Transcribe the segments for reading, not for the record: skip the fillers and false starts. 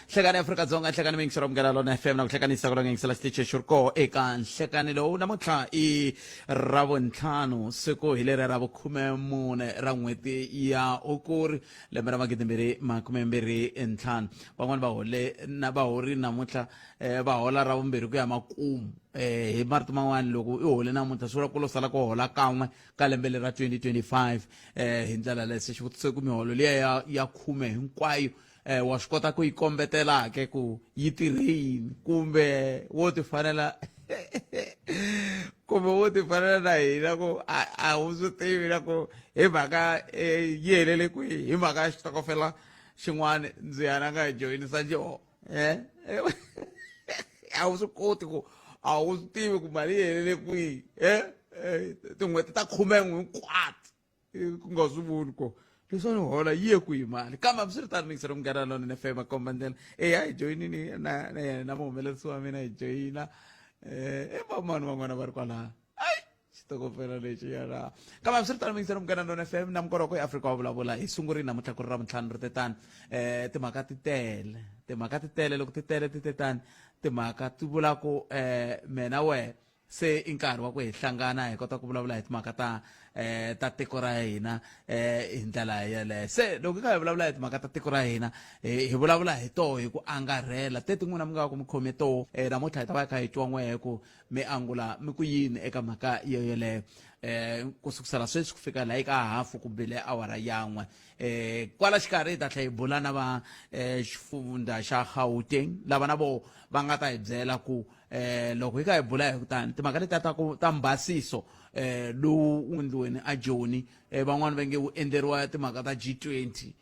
Nhlekani Afrika-Dzonga, nhlekani mi yingisela Munghana Lona FM na ku hlekanisa ku la yingisela xitichi xi ri koho eka nhlekani lowu. Namuntlha i Ravuntlhanu, siku hi leri ra vukhumemune ra n'hweti ya Hukuri, lembe ra 2025. Van'wani va hole na va horile namuntlha, va hola ra vumbirhi ku ya makumu. Hi marito man'wani, loko i hole namuntlha swi vula ku lo sala ku hola kan'we ka lembe leri ra 2025. Hi ndlela leyo se xivutiso i ku miholo liya ya khume hinkwayo, wa swi kota ku yi kombetela ke ku yi tirhe yini, kumbe wo ti fanela, kumbe wo ti fanela na hina ku a wu swi tivi na ku hi mhaka yi helele kwihi, hi mhaka ya xitokofela xin'wana ndzi ya na nga yi joyinisa njoho, a wu swi koti ku a wu swi tivi ku mali yi helele kwihi, tin'hweti ta khumen'we hinkwato ku nga swi voni ko leswi ni hola yi ye kwihi mali. Kambe hambiswiritano, mingiselo Munghana Lonene FM komba ndlela eya hi joyinini na yena na muhumelerisi wa mina hi joyina, i vamani van'wana va ri kwalaha, ai xitokofela lexi yana. Kambe hambiswiritano, mingiselo Munghana Lona FM na Mukoroko eAfrika wa vulavula. Hi sungurile namuntlha ku ri Ravuntlhanu, ri te tani, timhaka ti tele, timhaka ti tele, loko ti tele ti te tani, timhaka ti vula ku mina wehe se i nkarhi wa ku hi hlangana hi kota ku vulavula hi timhaka ta tiko ra hina hi ndlela yeleyo. Se loko hi kha hi vulavula hi timhaka ta tiko ra hina, hi vulavula hi toho hi ku angarhela teti n'wina mi nga va ku mi khome toho. Namuntlha hi ta va hi kha hi twa n'wehe ku mi angula mi ku yini eka mhaka yo yeleyo, ku sukusela sweswi ku fika laha eka hafu ku bile awara yan'we. Kwala xikarhi hi ta tlhela hi bula na va xifundza xa Gauteng, lava na vo va nga ta hi byela ku loko hi kha hi bula hi kutani timhaka letiya ta ku ta mbhasiso lowu wu endliweni a Joni, van'wani va nge wu endleriwa timhaka ta G20,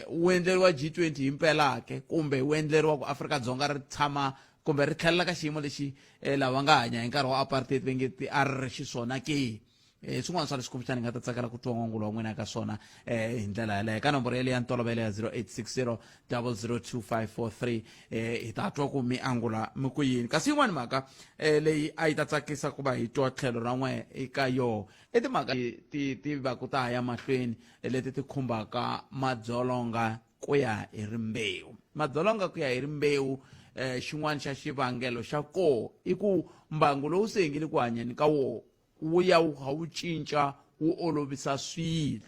wu endleriwa G20 himpela ke, kumbe wu endleriwa ku Afrika-Dzonga ri tshama kumbe ri tlhelela ka xiyimo lexi lava nga hanya hi nkarhi wa apartheid va nge a ri ri xiswona ke? Swin'wana swa leswi kumbexana hi nga ta tsakela ku twa n'wangulo wa n'wina ka swona hi ndlela yaleyo ka nomboro yaleyo ya ntolovelo ya 0860 002543, hi ta twa ku mi angula mi ku yini. Kasi yin'wani mhaka leyi a yi ta tsakisa ku va hi twa tlhelo ra n'we eka yoho i timhaka ti va ku ta ya mahlweni leti ti khumbaka madzolonga ku ya hi rimbewu, madzolonga ku ya hi rimbewu. Xin'wana xa xivangelo xa koho i ku mbangu lowu se hi nge le ku hanyeni ka woho wu ya wu kha wu cinca, wu olovisa swilo,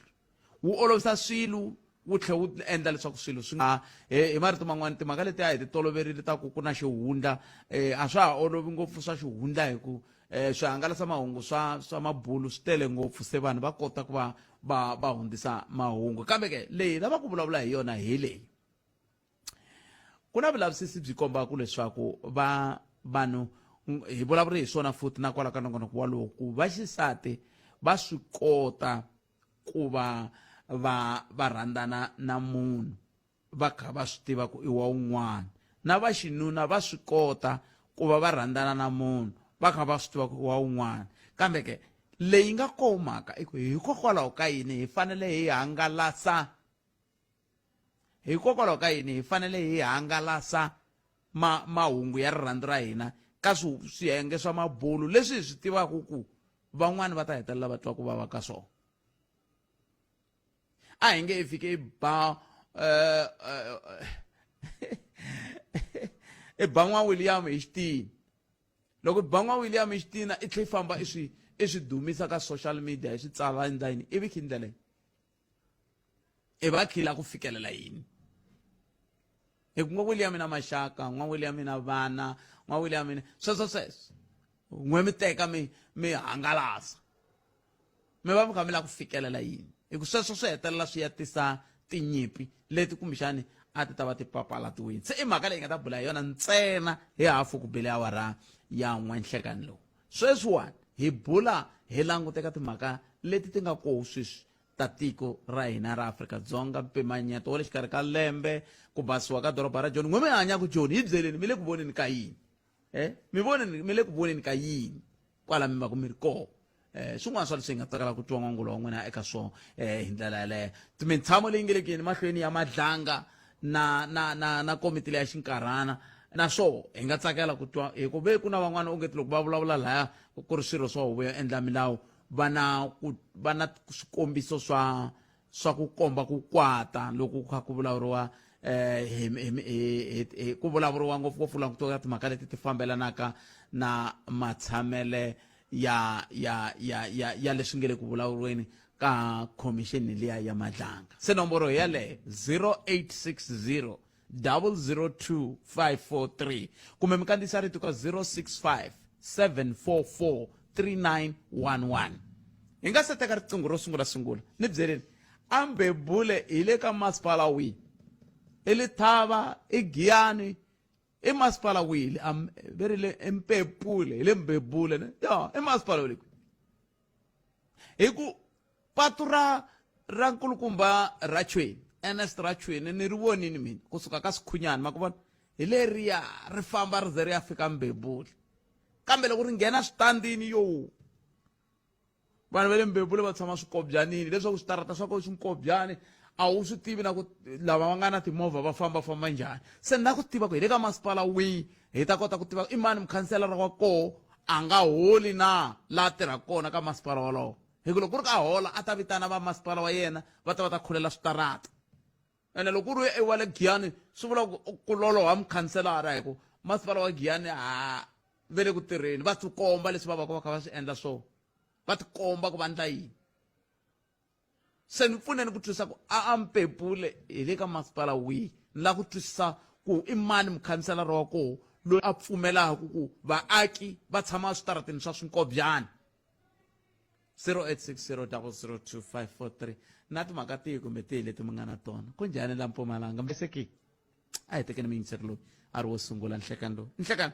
wu olovisa swilo, wu tlhela wu endla leswaku swilo swi nga, hi marito man'wani, timhaka leti a hi ti toloverile ta ku ku na xihundla, a swa ha olovi ngopfu swa xihundla, hi ku swihangalasamahungu swa mabulu swi tele ngopfu, se vanhu va kota ku va va hundzisa mahungu. Kambe ke leyi lava ku vulavula hi yona hi leyi: ku na vulavisisi byi kombaka leswaku va vanhu, hi vulavuri hi swona futhi na kwala ka nongonoko walowo, ku va xisati va swi kota ku va va rhandzana na munhu va kha va swi tiva ku i wa un'wana, na va xinuna va swi kota ku va va rhandzana na munhu va kha va swi tiva ku i wa un'wana. Kambe ke leyi nga koho mhaka i ku hikokwalaho ka yini hi fanele hi hangalasa, hikokwalaho ka yini hi fanele hi hangalasa mahungu ya rirhandzu ra hina ka swiyenge swa mabulu leswi hi swi tivaka ku van'wani va ta hetelela va twa ku vava ka swona? A hi nge i fike i ba i ba n'wa William hi xitina, loko i ba n'wa William hi xitina i tlhe i famba i swi dumisa ka social media, i swi tsala endla yini, ivi khi ndlela yini i va khila ku fikelela yini? Hi ku n'wa William na maxaka, n'wa William na vana, n'wa William sweswo sweswo, n'we mi teka mi hangalasa, mi va mi kha mi lava ku fikelela yini? Hi ku sweswo swi hetelela swi ya tisa tinyimpi leti kumbexani a ti ta va ti papalatiwini. Se i mhaka leyi nga ta bula hi yona ntsena hi hafu ku bile awara ya n'we nhlekani lowu. Sweswiwani hi bula hi languteka timhaka leti ti nga koho sweswi ta tiko ra hina ra Afrika-Dzonga, mpimanyeto wa le xikarhi ka lembe, ku basiwa ka doroba ra Joni. N'we mi hanyaka Joni, hi byeleni, mi le ku voneni ka yini? Mi voneni, mi le ku voneni ka yini kwala mi va ku mi ri koho? Swin'wana swa leswi hi nga tsakela ku twa n'wangulo wa n'wina eka swona hi ndlela yaleyo. Mintshamo leyi nge le ku yeni mahlweni ya Madlanga na komiti leya xinkarhana, na swoho hi nga tsakela ku twa, hi ku ve ku na van'wana onge loko va vulavula laya ku ri swirho swa huvo yo endla milawu, va na ku va na swikombiso swa ku komba ku kwata loko ku kha ku vulavuriwa. eh hi hi hi ku vulavuriwa ngopfungopfu langutiwa timhaka leti ti fambelanaka na matshamele ya ya ya ya ya leswi nge le ku vulavuriweni ka khomixini liya ya madlanga se nomboro yaleyo 0860 002 543 kumbe mi kandziyisa rito ka 065 744 3911 hi nga se teka riqingho ro sungula sungula ni byeleni ambebule hi le ka masipala wihi i lithava i giyani i masipala wihi ve ri le empepule hi le mbebule ne ya i masipala wa le kwihi hi ku patu ra ra nkulukumba rachweni ernest rachweni ni ri vonini mina kusuka ka sikhunyani ma ku vona hi leriya ri famba ri ze ri ya fika mbebule kambe loko ri nghena switandini yo vanhu va le mbebule va tshama swikobyanini leswaku switarata swa kona swinkobyani a wu swi tivi na ku lava va nga na timovha va famba famba njhani se na ku tiva ku hi le ka masipala wihi hi ta kota ku tiva i mani mukhanselara wa koho a nga holi na laha tirhaka kona ka masipala wolowo hi ku loko ku ri ka hola a ta vitana va masipala wa yena va ta va ta khulela switarata ene loko ku ri i wa le giyani swi vula ku ku loloha mukhanselara hi ku masipala wa giyani ha ve le ku tirheni va tikomba leswi va va ka va kha va swi endla swona va tikomba ku va ndla yini se ni pfuneni ku twisisa ku a a mpepule hi le ka masipala wihi ni lava ku twisisa ku i mani mukhanselara wa koho loyi a pfumelaka ku vaaki va tshama eswitarateni swa swinkobyani 0860002543 na timhaka tihi kumbe tihi leti mi nga na tona ku njhani la mpumalanga mbeseki a hi tekeni muyingiseri loyi a ri wo sungula nhlekani lowu nhlekani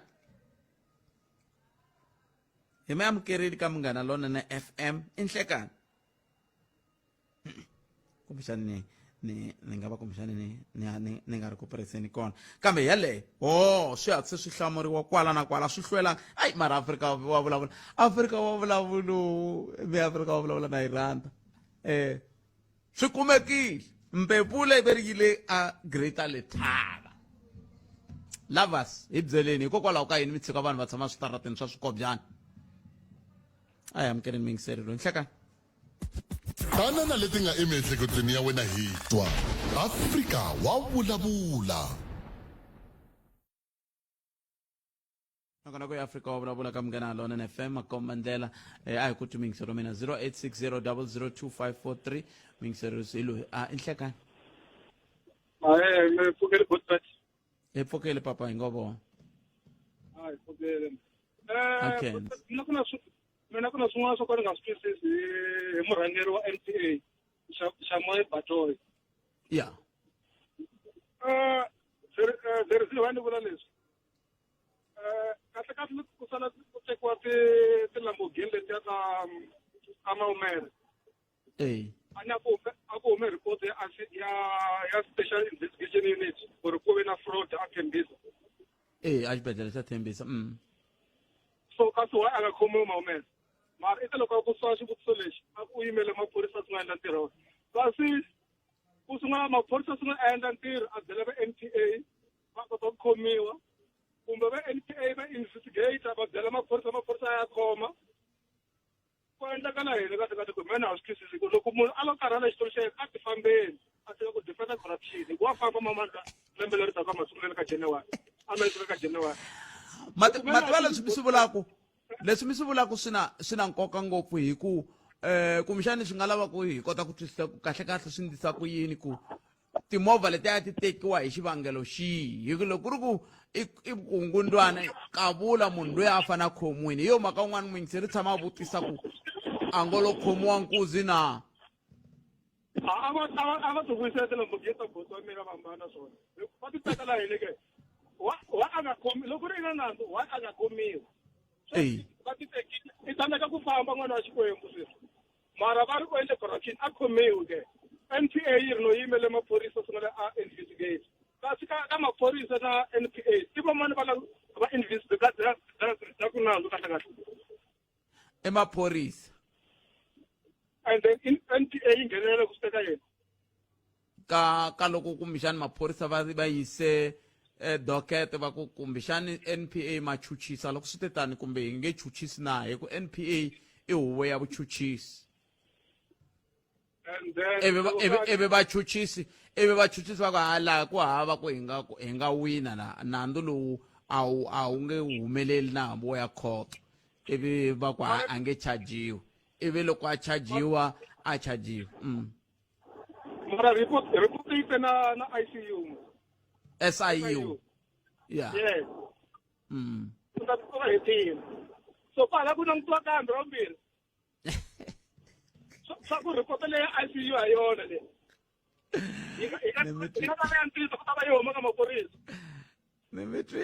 hi mi amukerile ka munghana lonene fm i nhlekani kumbexani ni ni ni nga va kumbexani ni ni ni ni nga ri ku tirhiseni kona kambe yaleyo ho swi hatlise swi hlamuriwa kwala na kwala swi hlwela ayi mara afrika wa vulavula afrika wa vulavula mi afrika wa vulavula na yi rhandza eh swi kumekile mpepule ve ri yile a greater lethava lovers hi byeleni hikokwalaho ka yini mi tshika vanhu va tshama switarateni swa swikobyana a hi amukeleni miyingiseri loyi nhlekani Tana na leti nga emiehleketweni ya wena hi twa. Afrika wa vulavula. Nongonoko ya Afrika wa vulavula ka Munghana Lonene FM makomba ndlela eh, a hi ku twi miyingisero mina 0860002543 miyingisero hi loyi a i nhlekani Ahee, mi pfukele Godfred. hi pfukile papa hi ngo vona A hi pfukele. Eh, Okay. Godfred, mina ku na swi mina ku na swin'wana swo ka ni nga swi twisisi hi murhangeri wa NPA Shamoy Batoyi. Ya. Eh, the reason why ni vula leswi eh kahle kahle ku sala ku tekiwa ti ti-Lamborghini letiya ta ta Maumere. Eh. A ni a ku a ku hume report ya ya ya special investigation unit ku ri ku ve na fraud a Tembisa. Eh, a xibedhlele xa Tembisa. So kasi why a nga khomiwi Maumela? Mara i ta loko a ku swa xivutiso lexi a ku yimele maphorisa swi nga endla ntirho kasi ku sungula maphorisa swi nga endla ntirho a byela va NPA va kota ku khomiwa kumbe va NPA va investigate va byela maphorisa maphorisa ya khoma ku endlakala yini kahle kahle ku mina a swi twisisi ku loko munhu a lo karhala xitori xa yena a ti fambeni a tshika ku defenda corruption hi ku wa famba mamandla lembe leri taka masunguleni ka January a ma ka January mativa leswi mi swi vulaka leswi mi swi vulaka swi na swi na nkoka ngopfu hi ku eh kumbexani swi nga lava ku hi kota ku twisisa ku kahle kahle swi ndlisa ku yini ku timovha letiya ti tekiwa hi xivangelo xihi hi ku loko ku ri ku i vukungundwana kavula munhu loyi a fana a khomiwini hi yo mhaka un'wana muyingiseri tshama a vutisa ku a ngo lo khomiwa nkuzi na a va a va ti vuyisela tilamborghini ta bosi wa mina va hambana swona va ti tekela yini ke wa wa a nga khomi loko ri na nandzu wa a nga khomiwi va ti tekile i tsandzeka ku famba n'wana wa xikwembu sweswi mara va ri u endle corruption a khomiwi ke NPA yi ri no yimele maphorisa sungula a investigate kasi ka ka maphorisa na NPA i vamani va va investigate ku nandzu kahle kahle i maphorisa and then NPA yi nghenelela ku swi teka yena ka ka loko kumbexani maphorisa va va yise eh, docket va ku kumbexani NPA ma chuchisa loko swi te tani kumbe hi nge chuchisi na hi ku NPA i huvo ya vuchuchisi. And then Ivi va ivi ivi vachuchisi ivi vachuchisi va ku ha laha ku hava ku hi nga ku hi nga wina la nandzu lowu a wu a wu nge humeleli na hambi wo ya khoto ivi va ku ha a nge chajiwi ivi loko a chajiwa a chajiwa. Mara report yi te na ICU. SIU. Yeah. Yes. U ta va hetile. So kwala ku langutiwa kambe ra vumbirhi. Swa ku report leyi ya ICU ha yona leyi. Yi nga yi nga ta va ya ntiyiso ku ta va yi huma ka maphorisa. Ni mi twi.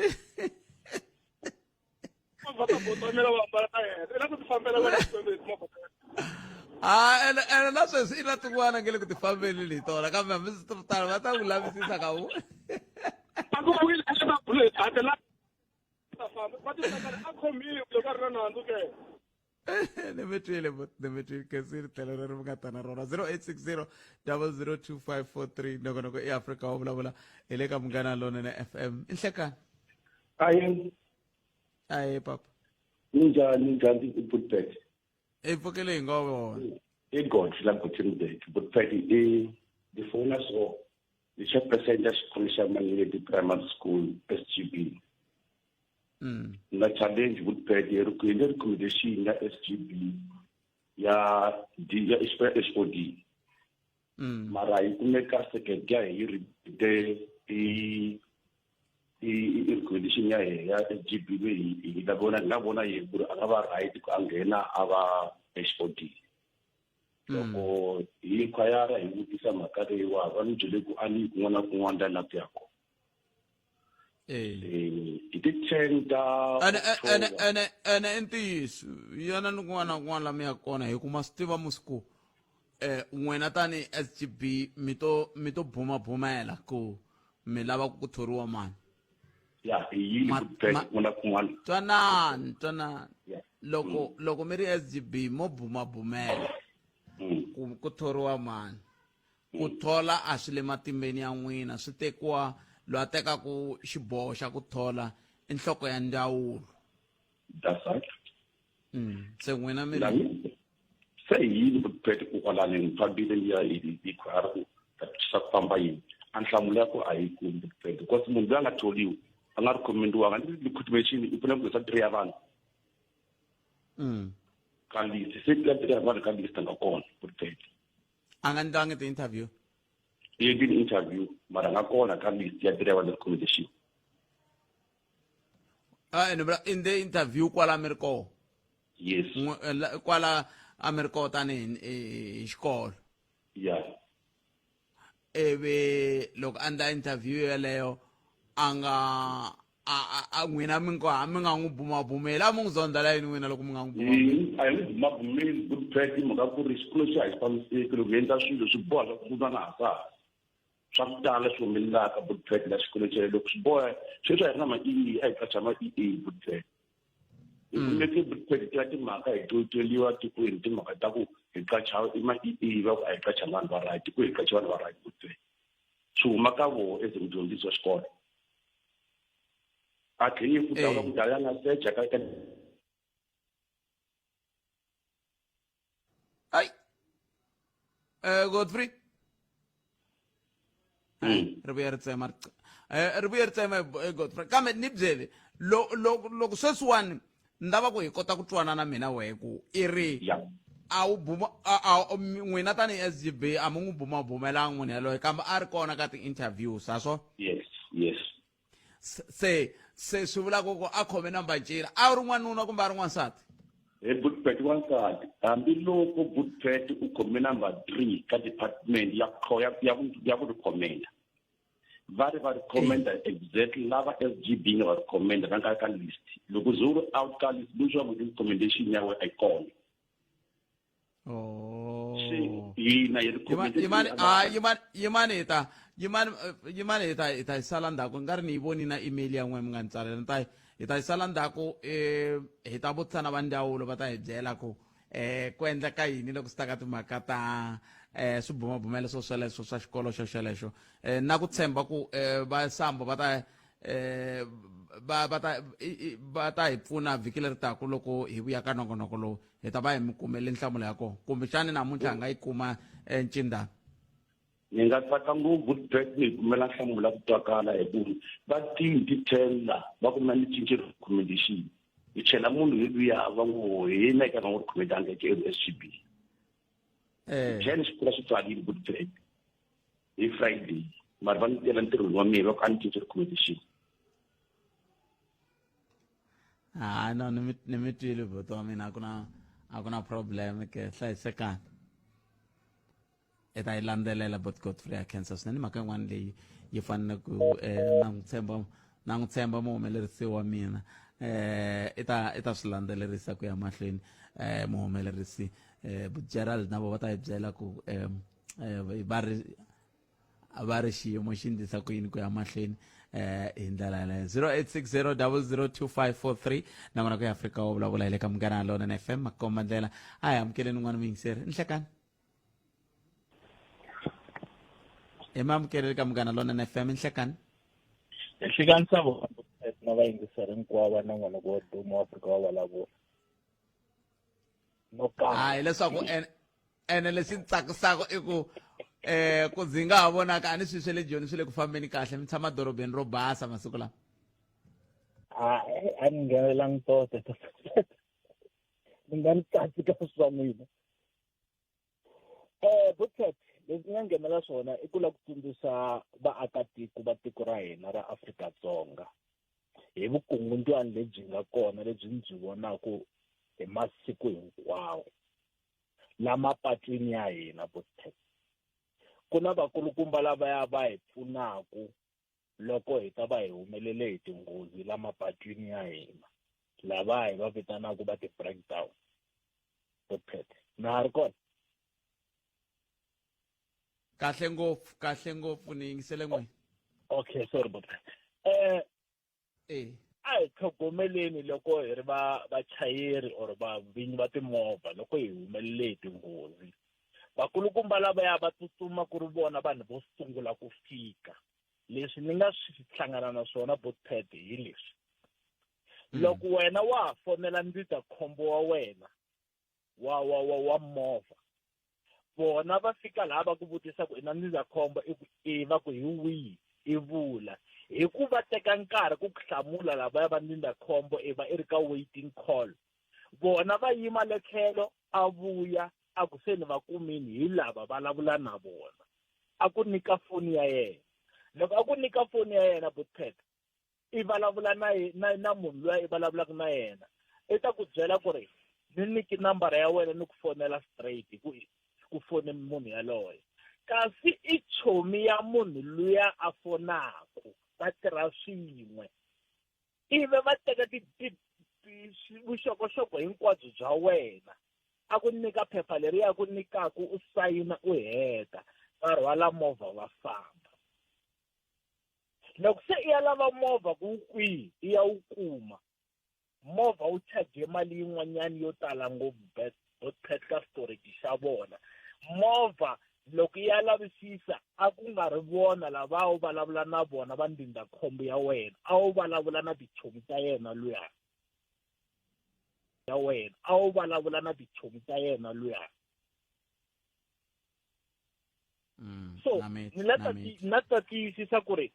Va ta botomela va ambala ta yena. I la ku ti fambela wena Xikwembu hi timovha ta yena. Ah, ene ene na sweswi i na tin'wana nge le ku ti fambeleni hi tona kambe hambi swi ri tano va ta ku lavisisa ka wu. A ku vuyile a va bulu hi la ta famba va ti a khomiwe loko a ri na nandzu ke. Ni mi twile ni mi twile khensile tlhelo leri mi nga ta na rona 0860 002543 nongonoko i Afrika wa vulavula hi le ka Munghana Lonene FM i nhlekani. Aye. Aye papa. Ninjani ninjani ibutbet? Hi pfukile hi ngo vona. I Godfrey la Gothenburg. Butbet i ndifona so ndi chairperson ya xikolo xa Maneleti Primary School SGB. Na challenge Butbet hi ri hi le recommendation ya SGB ya D ya HOD. Mara yi kumeka second ya hi ri i i recommendation ya hina ya SGB leyi hi nga vona hi nga vona ye ku ri a nga va right ku a nghena a va HOD. Loko hi inquire hi vutisa mhaka leyiwa va ni byele ku a ni yi kun'wana na kun'wana la ni ku ya kona. Hi ti 10 ta Ene ene ene ene i ntiyiso yana ni kun'wana na kun'wana la mi yaka kona hi ku ma swi tiva musi ku n'wina tani SGB mi to mi to bumabumela ku mi lava ku thoriwa mani. Ya hi yini ku teka kun'wana na kun'wana. Twanani twanani. Loko loko mi ri SGB mo bumabumela ku ku thoriwa mani. Ku thola a swi le matimbeni ya n'wina swi tekiwa loyi a tekaku xiboho xa ku thola i nhloko ya ndzawulo. That's right. Se n'wina mi ri se hi yini ku pete ku kwalani ni fambile ni ya hi hi khwara ku ta twisisa ku famba yini a nhlamulo ya ku a yi kumi ku pete because munhu loyi a nga tholiwi a nga recommend-iwanga ni recruitment i pfuna ku tirhisa three ya vanhu ka list se ka three ya vanhu ka list a nga kona ku pete a nga ndlangi ti-interview i endlile interview mara a nga kona ka list ya three ya vanhu recommendation. Ah, ni vula in the interview kwala mi ri kona. Yes. Kwala a mi ri kona tanihi hi xikolo. Yeah. Ivi loko a endla interview yeleyo a nga a n'wina mi nga mi nga n'wi bumabumeli a mi n'wi zondzela yini n'wina loko mi nga n'wi bumabumeli? A hi n'wi bumabumeli good fact mhaka ku ri xikolo xi a hi fambiseki loko hi endla swilo swi boha swa ku munhu a nga ha sahasi. Swa ku tala swi humelelaka Budpet la xikolo xele loko swi boha sweswi a hi ri na ma-EE a hi qacha ma-EE Budpet. Hi kumeke Budpet ti ya timhaka hi tweliwa tikweni timhaka ta ku hi qacha i ma-EE va ku a hi qacha vanhu va right ku hi qacha vanhu va right Budpet. Swi huma ka voho as mudyondzisi wa xikolo. A tlheli futhi a va ku ya nga secha ka ka Ai. Godfrey. Ri vuya ri tsema ri vuye ri tsema Godfrey kambe ni byele loko loko sweswiwani ni lava ku hi kota ku twanana mina wehe ku i ri a wu buma n'wina tanihi SGB a mi n'wi bumabumelanga munhu yaloye kambe a ri kona ka ti-interviews ha swona. Yes, yes. Se se swi vula ku a khome namba ncila a ri n'wanuna kumbe a ri n'wansati. He Budpet wansati hambiloko Budpet u khome number 3 ka department ya ya ya ya ku recommenda va ri va recommenda exactly lava SGB nga va recommenda va nga ka list loko ze u ri out ka list leswaku recommendation ya wena a yi kona. Oh. Se hina hi recommended Yimani ah yimani yimani hi ta yimani yimani hi ta hi ta yi sala ndzhaku nga ri ni yi voni na email ya n'wina mi nga ni tsalela ni ta hi ta yi sala ndzhaku hi ta vutisa na va ndzawulo va ta hi byela ku ku endleka yini loko swi ta ka timhaka ta swibumabumelo swo sweleswo swa xikolo xo xolexo na ku tshemba ku va sambo va ta eh va va ta va ta hi pfuna vhiki leri taka loko hi vuya ka nongonoko lowu hi ta va hi mi kumele nhlamulo ya kona kumbexani namuntlha hi nga yi kuma eh, ncindana Ni nga tsaka ngopfu Bert ni kumela nhlamulo ya ku twakala hi ku va ti ti ten la va ku mina ni cince recommendation hi chela munhu hi luya va ngo hi yena eka nga n'wi recommendanga eka SGB eh ten xi kula xi tswalile good Bert hi Friday mara va ni tela ntirhweni wa mina va ku a ni cince recommendation Ah, no, ni mi ni mi twile buti wa mina a ku na a ku na problem ke hlayisekani i ta yi landzelela but Godfrey a khensa swinene mhaka yin'wana leyi yi fanele ku eh, na n'wi tshemba na n'wi tshemba muhumelerisi wa mina eh i ta i ta swi landzelerisa ku ya mahlweni eh muhumelerisi eh Gerald na vo va ta hi byela ku eh, eh va ri va ri xiyimo xi ndlisa ku yini ku ya mahlweni eh hi ndlela yaleyo 0860002543 nakona ku ya Afrika wo vulavula hi le ka Munghana Lonene FM makomba ndlela a hi amukeleni un'wana muyingiseri nhlekani hi mi amukeleli ka Munghana Lonene FM nhlekani Nhlekani sa vona na vayingiseri hinkwavo va nongonoko wa Dumo wa Afrika wa vulavula no a hileswaku ene lexi ni tsakisaka i ku eh ku ndzi nga ha vonaka a ni swilo swa le joni swi le ku fambeni kahle mi tshama dorobeni ro basa masiku lawa a a ni nghenelangi toto ni nga ni katsi ka swa n'wina um Buttet leswi nga nghenela swona i ku lava ku tsundzuxa vaakatiko va tiko ra hina ra Afrika-Dzonga hi vukungundzwani lebyi nga kona lebyi ni byi vonaka hi masiku hinkwawo la mapatwini ya hina Buttet ku na vakulukumba lavaya va hi pfunaku loko hi ta va hi humelele hi tinghozi la mapatwini ya hina lava hi va vitanaka va ti-breakdown Buttet na ha ri kona kahle ngopfu kahle ngopfu ni yingisele n'wina okay sorry Buttet eh eh a hi tlhogomeleni loko hi ri va vachayeri or vavinyi va timovha loko hi humelele hi tinghozi vakulukumba lavaya va tsutsuma ku ri vona vanhu vo sungula ku fika leswi ni nga swi hlangana na swona Botpet hi leswi loko wena wa ha fonela ndzindzakhombo wa wena wa wa wa wa movha vona va fika laha va ku vutisa ku i na ndzindzakhombo i ku e va ku hi wihi i vula hi ku va teka nkarhi ku ku hlamula lavaya va ndzindzakhombo i va i ri ka waiting call vona va yima le tlhelo a vuya a ku se ni va kumini hi lava vulavula na vona a ku nyika foni ya yena loko a ku nyika foni ya yena Botpet i vulavula na na na munhu loyi i vulavulaka na yena i ta ku byela ku ri ni nyiki nambara ya wena ni ku fonela straight hi ku ku fone munhu yaloye kasi i chomi ya munhu luya a fonaku va tirha swin'we ivi va teka ti ti vuxokoxoko hinkwabyo bya wena a ku nyika phepha leri ya ku nyikaku u sayina u heta va rhwala movha va famba loko se i ya lava movha ku wu kwihi i ya wu kuma movha wu charge mali yin'wanyana yo tala ngopfu bet ka storage xa vona movha loko i ya lavisisa a ku nga ri vona lava a wu vulavula na vona va ndzindzakhombo ya wena a wu vulavula na tichomi ta yena luya ya wena a wu vulavula na tichomi ta yena luya so ni la ta na ta tiyisisa ku ri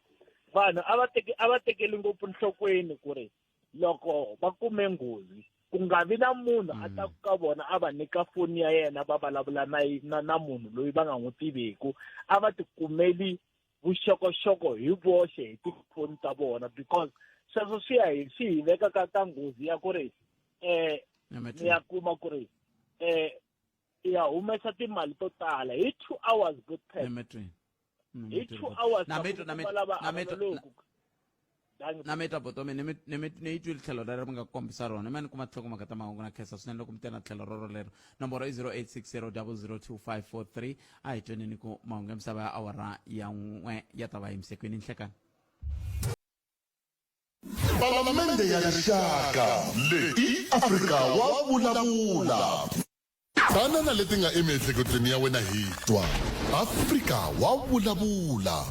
vanhu a va teke a va tekeli ngopfu nhlokweni ku ri loko va kume nghozi ku nga vi na munhu a ta ka vona a va nyika foni ya yena va vulavula na na na munhu loyi va nga n'wi tiviku a va tikumeli vuxokoxoko hi voxe hi tifoni ta vona because sweswo swi ya hi swi hi veka ka ka nghozi ya ku ri eh mi ya kuma ku ri eh i ya humesa timali to tala hi 2 hours good time hi 2 hours na mitwa na mitwa na mitwa na mitwa botomi ni ni ni yi twile tlhelo rero mi nga kombisa rona mi ni kuma tlhoko ta mahungu na khensa swinene loko mi te na tlhelo roro lero nomboro i 0860002543 a hi tweneni ku mahungu ya misava ya awara ya n'we ya ta va yimise kwini nhlekani Palamende ya Rixaka leyi i Afrika wa vulavula. Tana na leti nga emiehleketweni ya wena hi twa. Afrika wa vulavula.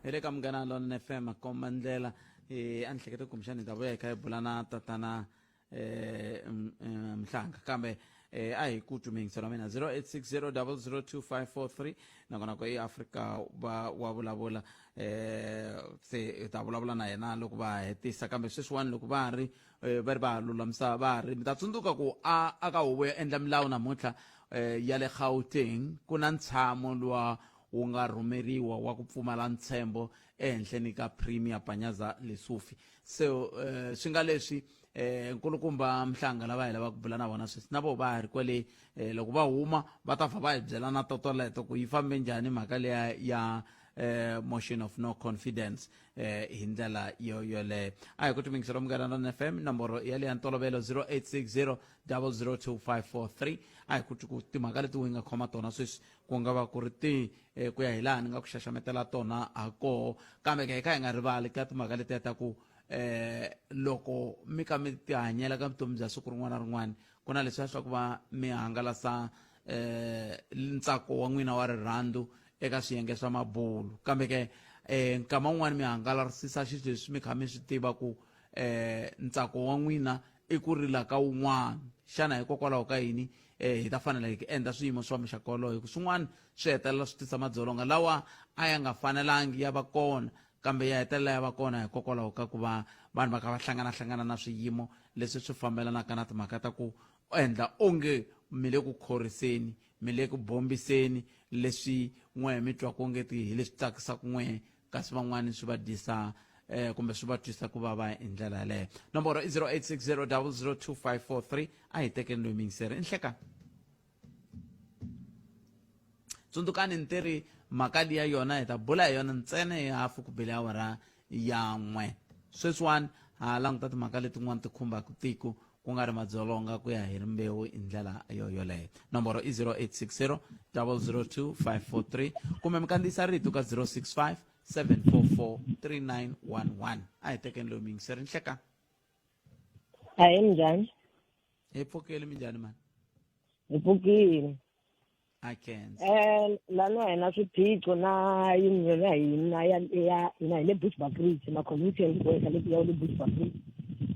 Hi le ka Munghana Lonene FM komba ndlela. A ni hleketa kumbexani hi ta vuya hi kha hi bula na tatana Mhlanga, kambe a hi ku twi muyingiseri wa mina. 0860002543, nakona ku i Afrika va wa vulavula. Se hi ta vulavula na yena loko va hetisa, kambe sweswiwani loko va ri va ri va lulamisa, va ri mi ta tsundzuka ku a ka huvo yo endla milawu namuntlha ya le Gauteng ku na ntshamo luwa wu nga rhumeriwa wa ku pfumala ntshembo ehenhleni ka Premier Panyaza Lesufi. So swi nga leswi nkulukumba Mhlanga lava hi lavaka ku bula na vona sweswi na vo va ha ri kwale. Loko va huma va ta pfa va hi byela na totoleto ku yi fambe njhani mhaka leya ya motion of no confidence hi ndlela yo yoleyo. A hi ku timingiselo Munghana Lona FM, nomboro ya le ya ntolovelo 0860 002543. A hi ku twi ku timhaka leti u nga khoma tona sweswi ku nga va ku ri ti ku ya hi laha ni nga ku xaxametela tona ha koho, kambe ke hi kha hi nga rivali ka timhaka letiya ta ku loko mi ka mi tihanyela ka vutomi bya siku rin'wana na rin'wana, ku na leswiya swa ku va mi hangalasa ntsako wa n'wina wa rirhandzu eka swiyenge swa mabulu, kambe ke nkama wun'wani mi hangalasisa xilo leswi mi kha mi swi tiva ku ntsako wa n'wina i ku rila ka wun'wana. Xana hikokwalaho ka yini hi ta fanela hi endla swiyimo swa muxaka wolowo? Hi ku swin'wana swi hetelela swi tisa madzolonga lawa a ya nga fanelangi ya va kona, kambe ya hetelela ya va kona hikokwalaho ka ku va vanhu va kha va hlanganahlangana na swiyimo leswi swi fambelanaka na timhaka ta ku endla onge mi le ku khoriseni, mi le ku bombiseni leswi n'we mi twaka onge ti hi leswi tsakisaka n'we, kasi van'wani swi va dyisa kumbe swi va twisa ku vava hi ndlela yaleyo. Nomboro i 0860002543. A hi tekeni loyi miyingiseri. I nhlekani, tsundzukani ni tiri mhaka liya yona hi ta bula hi yona ntsena hi hafu ku bile awara ya n'we. Sweswiwani ha languta timhaka letin'wana ti khumbaka tiko, ku nga ri madzolonga ku ya hi rimbewu hi ndlela yo yoleyo. Nomboro i 0860 002 543, kumbe mi kandziyisa rito ka 065 744 3911. A hi tekeni loyi muyingiseri. Nhleka. Hayi, minjhani? Hi pfukile, minjhani mani? Hi pfukile. A khensa. Lana hi na swiphiqo na union ya hina ya hina hi le Bushbuckridge, na community health worker leti ya le Bushbuckridge.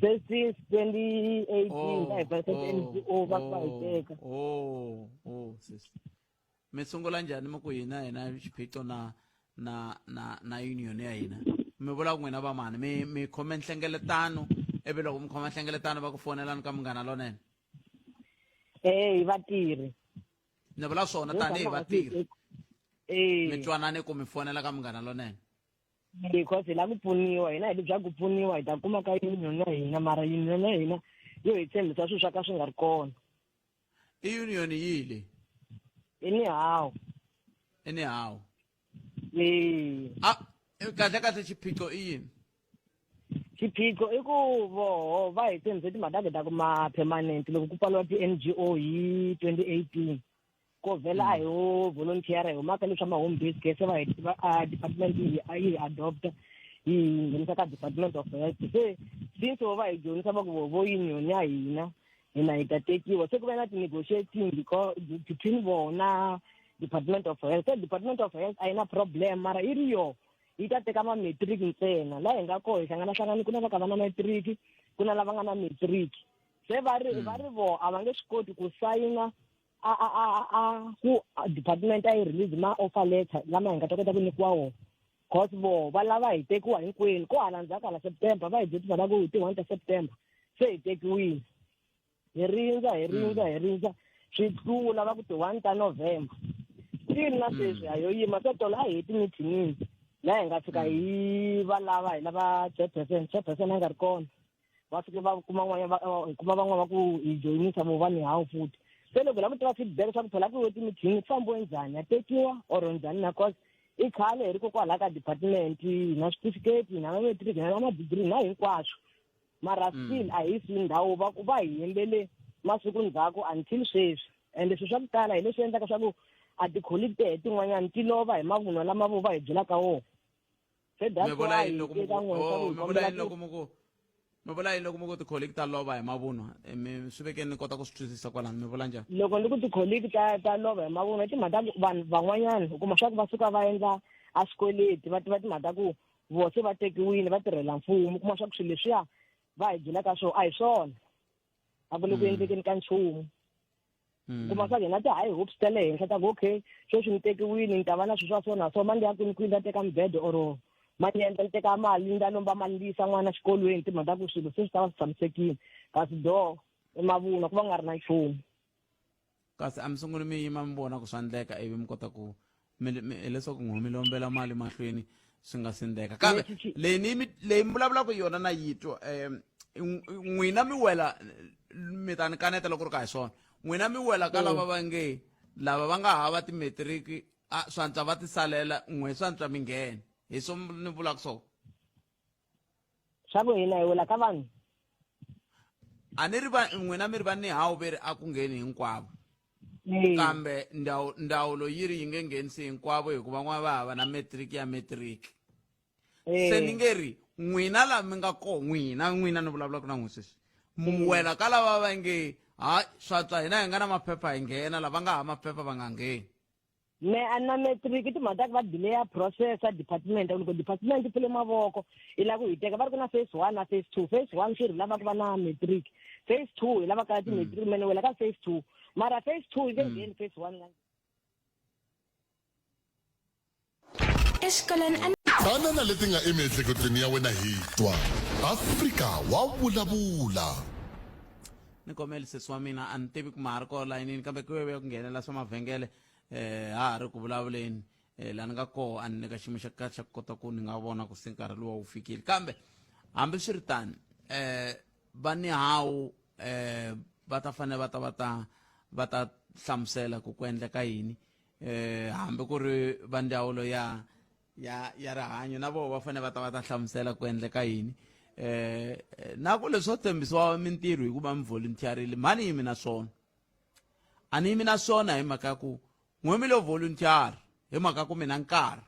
Se since 2018 va hi pfarisa ti-NGO, va va hi teka. Oh, sis, mi sungula njhani mi ku hina xiphiqo na union ya hina? Mi vula ku n'wina vamani mi khome nhlengeletano, ivi loko mi khoma nhlengeletano va ku fonelani ka Munghana Lonene? Hi vatirhi. Ni vula swona, tanihi vatirhi mi twanane ku mi fonela ka Munghana Lonene? Because hi lava ku pfuniwa hina, hi lebya ku pfuniwa hi ta kuma ka union ya hina, mara union ya hina yo hi tshembisa swilo swa ka swi nga ri kona. I union yihi leyi? I NEHAWU. I NEHAWU? Ee. A kahle kahle xiphiqo i yini? Xiphiqo i ku voho va hi tshembise timhaka ta ku ma permanent loko ku pfaliwa ti-NGO hi 2018, ko vhela a hi ho volunteer, hi humaka leswa ma-home based care, se va hi a department yi a yi hi adopta, yi hi nghenisa ka Department of Health. Se since vo va hi joyinisa, va ku vo union ya hina, hina hi ta tekiwa. Se ku va na ti-negotiating because between vona Department of Health. Se Department of Health a yi na problem, mara yi ri yo yi ta teka ma-matric ntsena. Laha hi nga koho hi hlanganahlangani, ku na va ka va na matric, ku na lava nga na matric. Se va ri vo a va nge swi koti ku sayina a ku department a yi release ma offer letter lama hi nga ta kota ku nyikiwa wona, cause vo va lava hi tekiwa hinkwenu. Ko hala ndzhaku hala September va hi byeti va ku hi ti 1 ta September se hi tekiwile. Hi rindza, hi rindza, hi rindza, swi tlula, va ku ti 1 ta November. Still na sweswi ha yo yima. Se tolo a hi timithini laha hi nga fika hi va lava, hi lava chairperson, chairperson a nga ri kona. Va fike va kuma n'wanya, hi kuma van'wana va ku hi joyinisa vo va NEHAWU futhi. Se loko hi lava ku tiva feedback swa ku phela ku yiwe timithini, ku fambiwe njhani, ya tekiwa or njhani, na cause i khale hi ri kokwalaha ka department, hi na switifiketi, hi na ma-matric, hi na ma-degree, na hinkwaswo, mara still a hi si ndhawu. Va ku va hi hembele masiku ndzhaku until sweswi. Ende swilo swa ku tala hi leswi endlaka swa ku a ti-colleague tehe tin'wanyana ti lova hi mavunwa lama vo va hi byelaka wona. Se that's Mi vula why yini loko mi eka ku n'we swa ku oh hi mi vula kombela yini ku loko mi ku mi vula yini loko mi ku ti-colleague ta lova hi mavunwa? Mi swi vekeni ni kota ku swi twisisa kwalano, mi vula njhani? Loko ni ku ti-colleague ta lova hi mavunwa, i timhaka ta ku vanhu van'wanyana u kuma swa ku va suka va endla a swikweleti va tiva timhaka ta ku voho se va tekiwile va tirhela mfumo kuma swa ku swilo leswiya va hi byelaka swona a hi swona a ku le ku endlekeni ka nchumu kuma swa hina ti-high hopes ta le henhla ta ku okay sweswi ni tekiwile ni ta va na swilo swa so na so ma ni ya kwini kwini ta teka mubedo or ma ni endla ni teka mali ni ta lomba mali ni yisa n'wana xikolweni timhaka ta ku swilo se swi ta va swi tshamisekile kasi do i mavunwa ku va nga ri na nchumu. Kasi a mi sunguli mi yima mi vona ku swa ndleka ivi mi kota ku hileswaku n'wi mi lombela mali mahlweni swi nga si ndleka kambe leyi ni leyi mi vulavulaka yona na yi twa um n'wina mi wela mi ta ni kaneta loko ri ka hi swona n'wina mi wela ka lava va nge lava va nga hava timetiriki a swantswa va tisalela n'we swantswa mi nghena hi swo ni vulaka swona. Swa ku hina hi wela ka vanhu. A ni ri va n'wina mi ri va Nehawu ve ri a ku ngheni hinkwavo. Kambe ndzawulo yi ri yi nge nghenisi hinkwavo hikuva van'wana va hava na matric ya matric. Se ni nge ri n'wina la mi nga koho n'wina n'wina ni vulavulaka na n'wina sweswi mi wela ka lava va nge ha swantswa hina hi nga na maphepha hi nghena lava nga hava maphepha va nga ngheni. Me a na matric i timhaka ta ku va delay process ya department loko department yi pfule mavoko yi lava ku hi teka va ri ku na phase 1 na phase 2 phase 1 swi ri lava ku va na matric phase 2 hi lava ka ti-matric mene wela ka phase 2 mara phase 2 yi nge ngheni phase 1 Exikolweni a. Tana na leti nga emiehleketweni ya wena hi twa. Afrika wa vulavula. Ni kombela sesi wa mina a ni tivi ku ma ha ri kona layinini kambe ku ve ku nghenela swa mavhengele eh ha ha ri ku vulavuleni eh la ni nga koho a ni nyika xiyimo xa kahle xa ku kota ku ni nga vona ku se nkarhi luwa wu fikile kambe hambiswiritano eh va ni hawu eh va ta fanele va ta va ta va ta hlamusela ku ku endleka yini eh hambi ku ri va ndzawulo ya ya ya rihanyo na vona va fanele va ta va ta hlamusela ku endleka yini eh na ku leswo tshembisiwa mintirho hikuva mi volunteerile mhani yimi na swona a ni yimi na swona hi mhaka ya ku n'we mi lo volunteer hi mhaka ku mi na nkarhi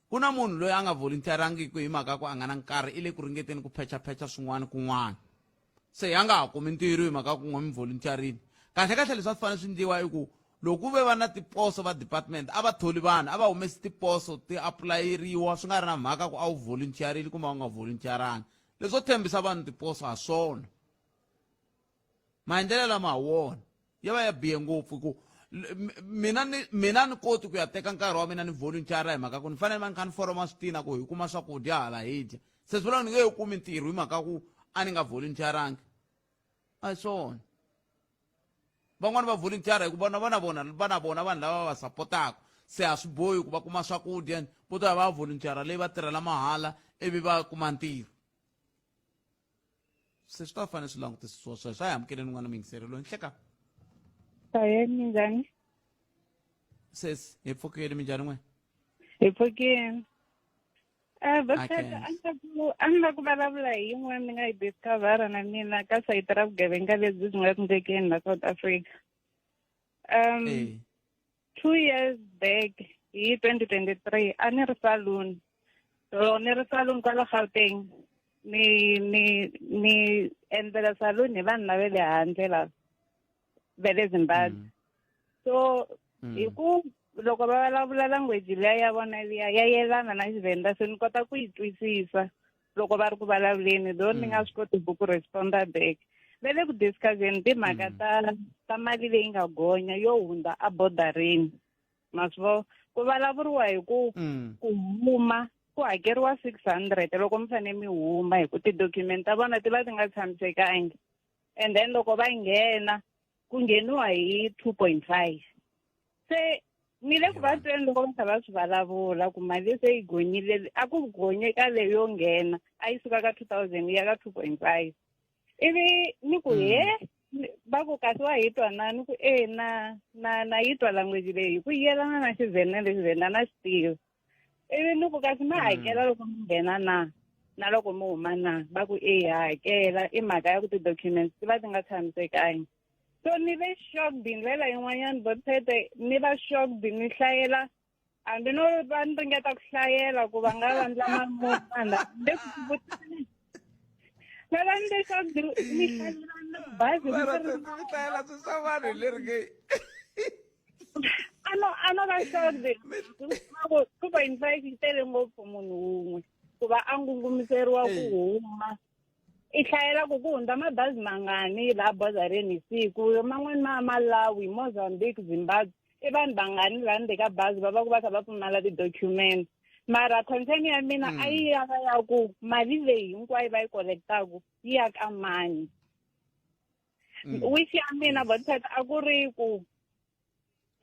ku na munhu loyi a nga volunteerangiki hi mhaka ku a nga na nkarhi i le ku ringeteni ku phechaphecha swin'wana kun'wana se a nga ha kumi ntirho hi mhaka ku n'we mi volunteerini kahle kahle leswi a swi fanele swi ndliwa i ku loko ku ve va na tiposo va department a va tholi vanhu a va humesi tiposo ti apulayeriwa swi nga ri na mhaka ku a wu volunteerile kumbe a wu nga volunteeranga leswo tshembisa vanhu tiposo ha swona maendlelo lama ha wona ya va ya bihe ngopfu ku mina ni mina ni koti ku ya teka nkarhi wa mina ni volunteer hi mhaka ku ni fanele va ni kha ni foroma switina ku hi kuma swakudya hala hi dya se swi vula ni nge yi kumi ntirho hi mhaka ku a ni nga volunteerangi a hi swona van'wani va volunteer hi ku vona va na vona va na vona vanhu lava va sapotaka se a swi bohi ku va kuma swakudya vo ta va volunteer leyi va tirhela mahala ivi va kuma ntirho se swi ta fanele swi langutisisiwa sweswo a hi amukeleni n'wana muyingiseri loyi nhleka. Ahee, minjhani? Sesi hi pfukile, minjhani n'we? Hi pfukile. Vakheta a ni la ku vulavula hi yin'wana ni nga yi discovera na mina ka sayiti ra vugevenga lebyi byi nga endlekeni la South Africa. 2 years back hi 2023 a ni ri saloon, so ni ri saloon kwala Gauteng, ni endlela saloon hi vanhu lava le handle lava va le Zimbabwe. So hi ku loko va vulavula language liya ya vona liya ya yelana na Xivenda, se ni kota ku yi twisisa loko va ri ku vulavuleni, though ni nga swi koti ku responda back. Va le ku discusseni timhaka ta mali leyi nga gonya yo hundza a bodarini, ma swi vo ku vulavuriwa hi ku ku huma ku hakeriwa 600 loko mi fanele mi huma, hi ku ti-document ta vona ti va ti nga tshamisekangi, and then loko va nghena ku ngheniwa hi 2.5. Se ni le ku va tweni loko va kha va swi vulavula ku mali se yi gonyile, a ku gonyeka leyo nghena a yi suka ka 2000 yi ya ka 2.5. Ivi ni ku he, va ku kasi wa hi twa na? Ni ku e na yi twa language leyi hi ku yelana na Xivhenda, lexivhenda na xi tiva. Ivi ni ku kasi ma hakela loko mi nghena na loko mi huma na? Va ku e ha hakela, i mhaka ya ku ti-documents ti va ti nga tshamisekangi. So ni ve shocked hi ndlela yin'wanyana, Botete, ni va shocked ni hlayela hambi no va ni ringeta ku hlayela ku va nga vandla mamana le ku vutiseni va va ni le shocked ni hlayela bazi. Mi hlayela swi swa vanhu hi leri nge A no va shocked ku 2.5 yi tele ngopfu munhu wun'we ku va a ngungumiseriwa ku huma. I hlayela ku hundza mabazi mangani laha bodareni hi siku, man'wani ma Malawi, Mozambique, Zimbabwe. I vanhu vangani laha ndzeni ka bazi va va ku va kha va pfumala ti-document? Mara concern ya mina a yi ya va ya ku mali leyi hinkwayo va yi collectaku yi ya ka mani? Wish ya mina, botpet, a ku ri ku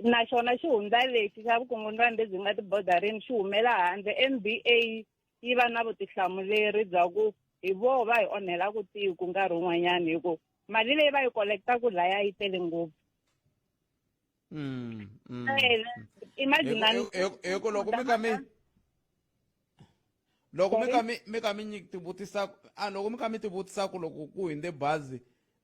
naxona xihundla lexi xa vukungundzwani lebyi nga tibodarini xi humela handle, MBA yi va na vutihlamuleri bya ku hi voho va hi onhelaku tiko nkarhi wun'wanyana, hi ku mali leyi va yi collectaku laya yi tele ngopfu. Imagine. Hi ku loko mi ka mi loko mi ka mi mi ka mi nyiki tivutisa a loko mi ka mi tivutisa ku loko ku hinde bazi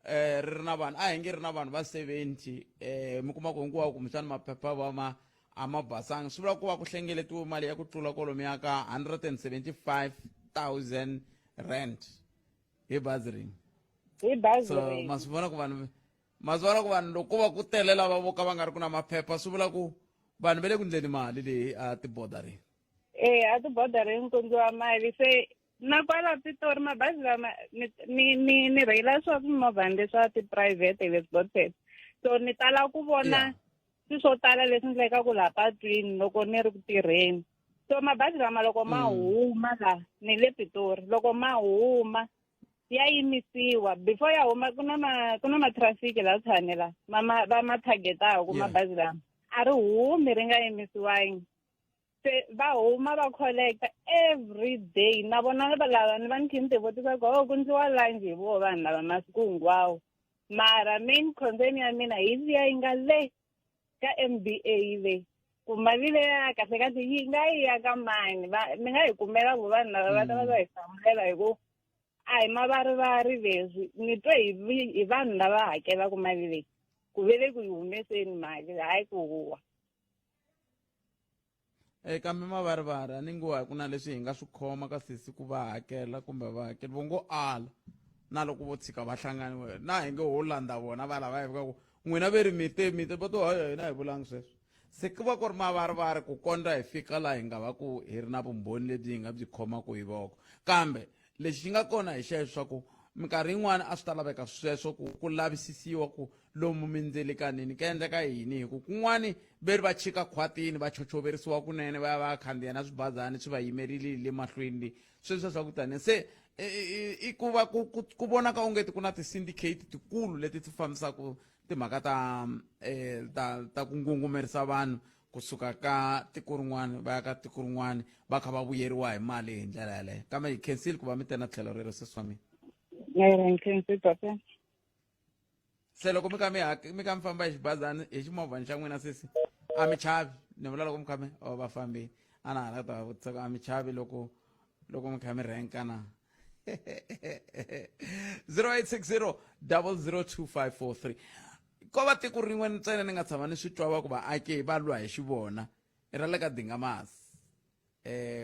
ri ri na vanhu, a hi nge ri na vanhu va 70, mi kuma ku hinkwawo kumbexana maphepha va ma a ma basanga, swi vula ku va ku hlengeletiwe mali ya ku tlula kwalomuya ka 175 000 rand hi bazi rin'we. Hi bazi So rin'we. Ma swi vona ku vanhu loko va ku tele lava vo ka va nga ri ku na maphepha, swi vula ku vanhu va le ku ndleni mali leyi a tibodarini. Eh, a tibodarini ku ndliwa mali. Se na kwala Pitori mabazi lama ni rheyila swa swimovhani leswa ti-private leswi, botpet, so ni tala ku vona swilo swo tala leswi endlekaku laha patwini loko ni ri ku tirheni. So mabazi lama loko ma huma la ni le Pitori, loko ma huma ya yimisiwa. Before ya huma ku na matrafiki la tshane la ma ma va ma targetaku. Mabazi lama a ri humi ri nga yimisiwangi. Se va huma va collecta every day. Na vona va lava ni va ni khe ni ti vutisa ku oh, ku ndliwa lunch hi voho vanhu lava masiku hinkwawo. Mara main concern ya mina hi liya yi nga le ka MBA le, ku mali leya kahle kahle yi nga yi ya ka mani? Va mi nga hi kumela ku vanhu lava va ta va va hi hlamulela, hi ku a hi mavarivari leswi ni twe hi vanhu lava hakelaka mali leyi ku ve le ku yi humeseni mali, hayi ku huwa. E kambe mavarivari a ni ngo a ku na leswi hi nga swi khoma ka sesi ku va hakela kumbe va hakeli vo ngo ala na loko vo tshika va hlangani na hi nge ho landza vona va lava hi fika ku n'wina ve ri mite mite va to haya hina hi vulangi sweswo. Se ku va ku ri mavarivari ku kondza hi fika laha hi nga va ku hi ri na vumbhoni lebyi hi nga byi khomaka hi voko. Kambe lexi xi nga kona hi xexo swa ku minkarhi yin'wana a swi ta laveka sweswo ku lavisisiwa ku lomu mindzilikanini ka endleka yini, hi ku kun'wani ve ri va chika khwatini, va chochoverisiwa kunene, va ya va ya khandziya na swibazani swi va yimerile le mahlweni le sweswo swa ku tani. Se i ku va ku vonaka ongeti ku na ti-syndicate tikulu leti ti fambisaka timhaka ta ku ngungumerisa vanhu kusuka ka tiko rin'wana va ya ka tiko rin'wana, va kha va vuyeriwa hi mali hi ndlela yaleyo. Kambe hi khensile ku va mi tena tlhelo rero, sesi wa mina. Nkhensi, papa. Se loko mi kha mi kha mi famba hi xibazani, hi ximovhani xa n'wina, sesi, a mi chavi? Ni vula loko mi kha mi o va fambile, a na ha la ta va vutisa ku a mi chavi loko mi kha mi renka na? 0860 002543. Ko va tiko rin'we ntsena ni nga tshama ni swi twa va ku vaaki va lwa hi xivona, i ra le ka Dingamasi.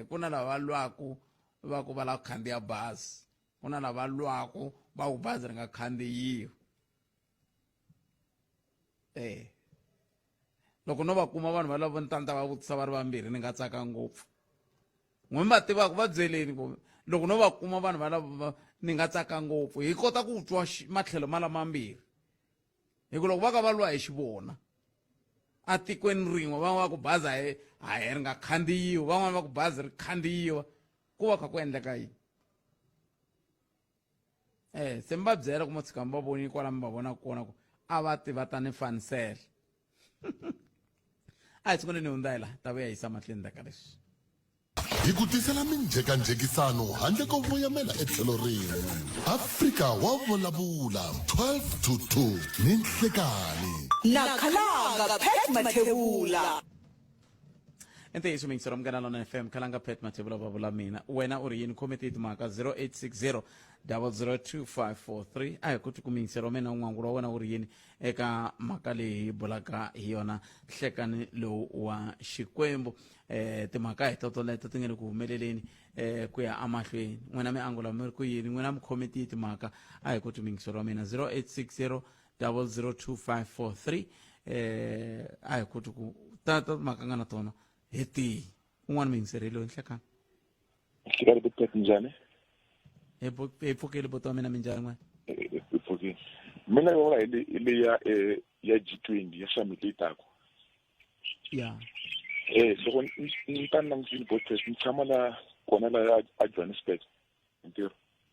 Ku na lava va lwaku va ku va lava ku khandziya bazi, ku na lava lwaku va ku bazi ri nga khandziyiwi. Loko no va kuma vanhu va lava ni ta va vutisa va ri vambirhi, ni nga tsaka ngopfu. N'we mi va tivaka, va byeleni ku loko no va kuma vanhu va lava, ni nga tsaka ngopfu hi kota ku twa matlhelo ma lamambirhi, hi ku loko va ka va lwa hi xivona atikweni rin'we, van'wana va ku bazi a hi ri nga khandziyiwi, van'wana va ku bazi ri khandziyiwa, ku va kha ku endleka yini? Se mi va byela ku mo tshika mi va voni kwala mi va vonaka kona ku a va ti va ta ni fanisela. A hi sunguleni hundza hi laha ta vuya yisa mahlweni ndzhaku ka leswi. Hi ku tisela minjhekanjhekisano handle ko voyamela etlhelo rin'we. Afrika wa vulavula 12 to 2 ni nhlekani. Na Khalanga Pat Mathebula. I ntiyiso miyingisero Munghana Lona FM, Khalanga Pat Mathebula va vula mina. Wena u ri yini? Khome timhaka 0860 002543. A hi koti ku miyingisero mina n'wangulo wa wena u ri yini eka mhaka leyi hi bulaka hi yona hlekani lowu wa Xikwembu? Timhaka hi totoleto ti nga le ku humeleleni ku ya amahlweni. N'wina mi angula mi ri ku yini? N'wina mi khome tihi timhaka? A hi koti miyingisero wa mina 0860 002543. A hi koti ku Ta ta timhaka nga na tona hi tihi? Un'wana muyingiseri loyi nhlekani. Nhlekani botpet njhani? Hi hi pfukile buti wa mina minjhani n'wena? Hi pfukile. Mina yi vona hi le hi le ya ya G20 ya summit leyi taka. Ya. Eh loko ni ta ni langutile botpet ni tshama la kona la a Johannesburg ntirho.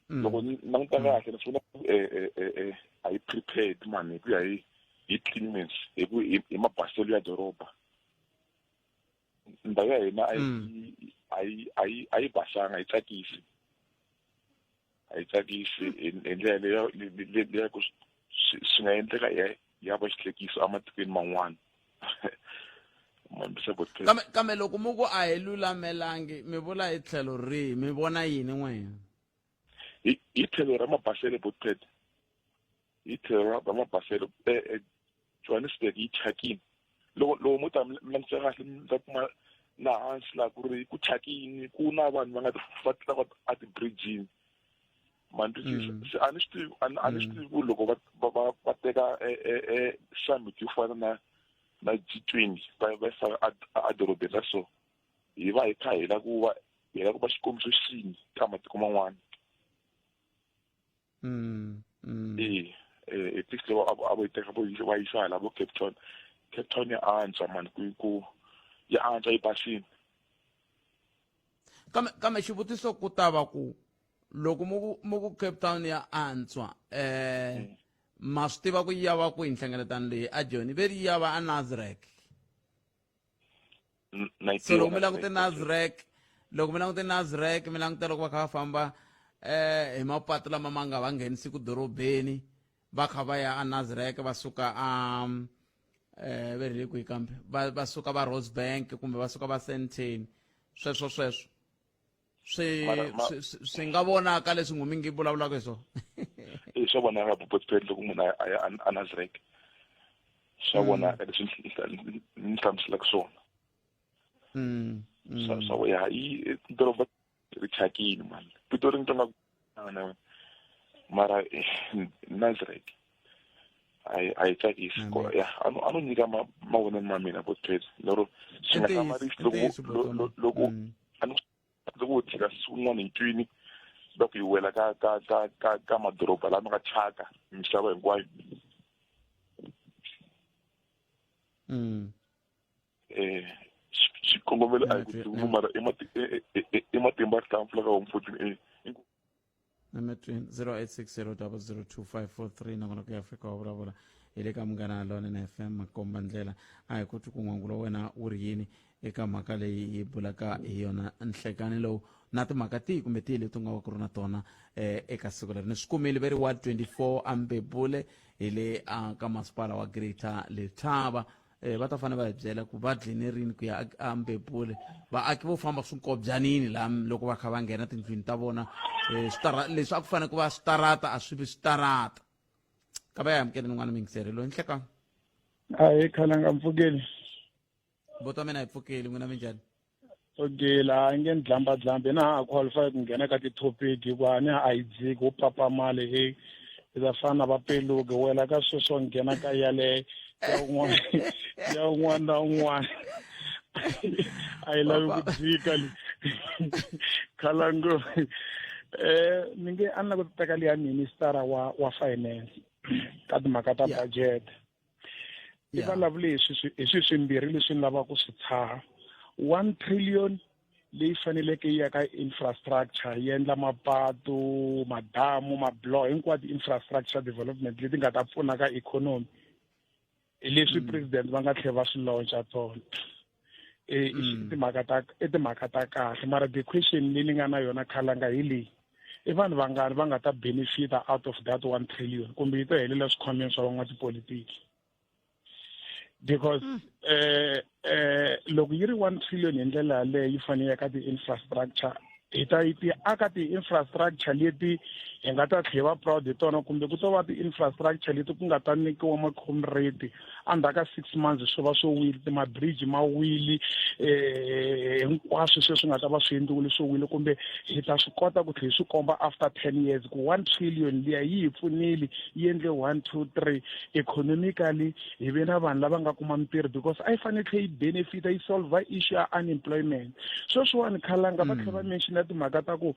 Loko ni languta kahle ni swi vona a yi prepared mani hi ku ya hi hi cleanliness hi ku hi mabaselo ya doroba. Ndhawu ya hina a yi a yi a yi a yi basanga a yi tsakisi a yi tsakisi hi ndlela leyo leya ku swi nga endleka ya ya va xihlekiso ematikweni man'wana. Kambe kambe loko mu ku a hi lulamelangi mi vula hi tlhelo rihi mi vona yini n'wina? Hi hi tlhelo ra mabaselo botpet hi tlhelo ra mabaselo Johannesburg yi thyakile loko loko mo ta mi langutisa kahle mi ta kuma laha hansi laha ku ri ku thyakini ku na vanhu va nga va tlulaka a ti-bridge-ini ma ni twisisa se a ni swi tivi a ni swi tivi ku loko va va va teka summit yo fana na na G20 va va yisa a dorobeni ra so hi va hi kha hi la ku va hi la ku va xikombiso xini ka matiko man'wana. E at least loko a vo yi teka vo va yisa hala vo Cape Town Cape Town ya antswa mani ku ku ya antswa yi basile. Kambe kambe xivutiso ku ta va ku loko mu ku mu ku Cape Town ya antswa ma swi tiva ku ya va kwihi nhlengeletano leyi a Joni ve ri ya va a Nasrec. So loko mi langute Nasrec loko mi langute Nasrec mi langute loko va kha va famba hi mapatu lama ma nga va nghenisi ku dorobeni va kha va ya a Nasrec va suka a ve ri le kwihi kambe va va suka va Rosebank kumbe va suka va Sandton sweswo sweswo swi swi nga vonaka leswi n'wi mi ngi vulavulaka hi swona. E swa vonaka bopotpet loko munhu a ya a Nasrec swa vonaka leswi ni hlamuselaka swona. Swa swa ya yi doroba ri thyakile mani Pitori ni twa nga na mara Nasrec a yi tsakisi ya a no a no nyika mavonelo ma mina botpet lero swi nga hlamarisi loko loko a ni loko wo tshika siku rin'wana hi twini va ku yi wela ka ka ka ka ka madoroba lama nga thyaka misava hinkwayo. Xikongomelo a hi ku tivi mara i matimba ya rihlampfu la ka home 14 A. Emetwini 0860002543 nakona ku ya Afrika wa vulavula hi le ka Munghana Lonene FM makomba ndlela a hi koti ku n'wangulo wena wu ri yini eka mhaka leyi hi bulaka hi yona nhlekani lowu na timhaka tihi kumbe tihi leti u nga va ku ri na tona eka siku leri ni swi kumile ve ri ward 24 ambebule hi le ka masipala wa Greater Letaba va ta fanele va hi byela ku va dline rini ku ya a Mbebule vaaki vo famba swinkovyanini laha loko va kha va nghena tindlwini ta vona leswi a ku fanele ku va switarata a swi vi switarata ka va ya amukeleni n'wana miyingiseri loyi nhlekani. Ahee khalanga mpfukeli. Buti wa mina hi pfukeli n'wina minjhani? Okay laha nge ni dlamba dlambi hina ha qualify ku nghena ka ti-topic hikuva a ni a yi dziki wo papamale he hi ta fana na vapeluki wela ka sweswo nghena ka yaleyo ya un'wana ya un'wana na un'wana a yi lavi ku dzika le khalango ni nge a ni lava ku teka liya minister wa wa finance ka timhaka ta budget. I vulavule hi swi hi swi swimbirhi leswi ni lavaka ku swi tshaha. 1 trillion leyi faneleke yi ya ka infrastructure yi endla mapatu, madamu, mabiloho hinkwato infrastructure development leti nga ta pfuna ka economy hi leswi president va nga tlhela va swi launcha tona. I timhaka ta i timhaka ta kahle mara the question leyi ni nga na yona khalanga hi leyi i vanhu vangani va nga ta benefita out of that 1 trillion kumbe yi to helela swikhwameni swa van'watipolitiki because loko yi ri 1 trillion hi ndlela yaleyo yi fanele ya ka ti-infrastructure. Hi ta yi ti aka ti-infrastructure leti hi nga ta tlhe va proud hi tona, kumbe ku to va ti-infrastructure leti ku nga ta nyikiwa ma-comrade endzhaku ka 6 months swi va swi wile, ma-bridge ma wile, hinkwaswo sweswi nga ta va swi endliwile swi wile, kumbe hi ta swi kota ku tlhe hi swi komba after 10 years ku 1 trillion liya yi hi pfunile, yi endle 1 2 3 economically, hi ve na vanhu lava nga kuma mintirho, because a yi fanele tlhe yi benefita, yi solve issue ya unemployment. Sweswiwani, Khalanga, va tlhela va mentiona timhaka ta ku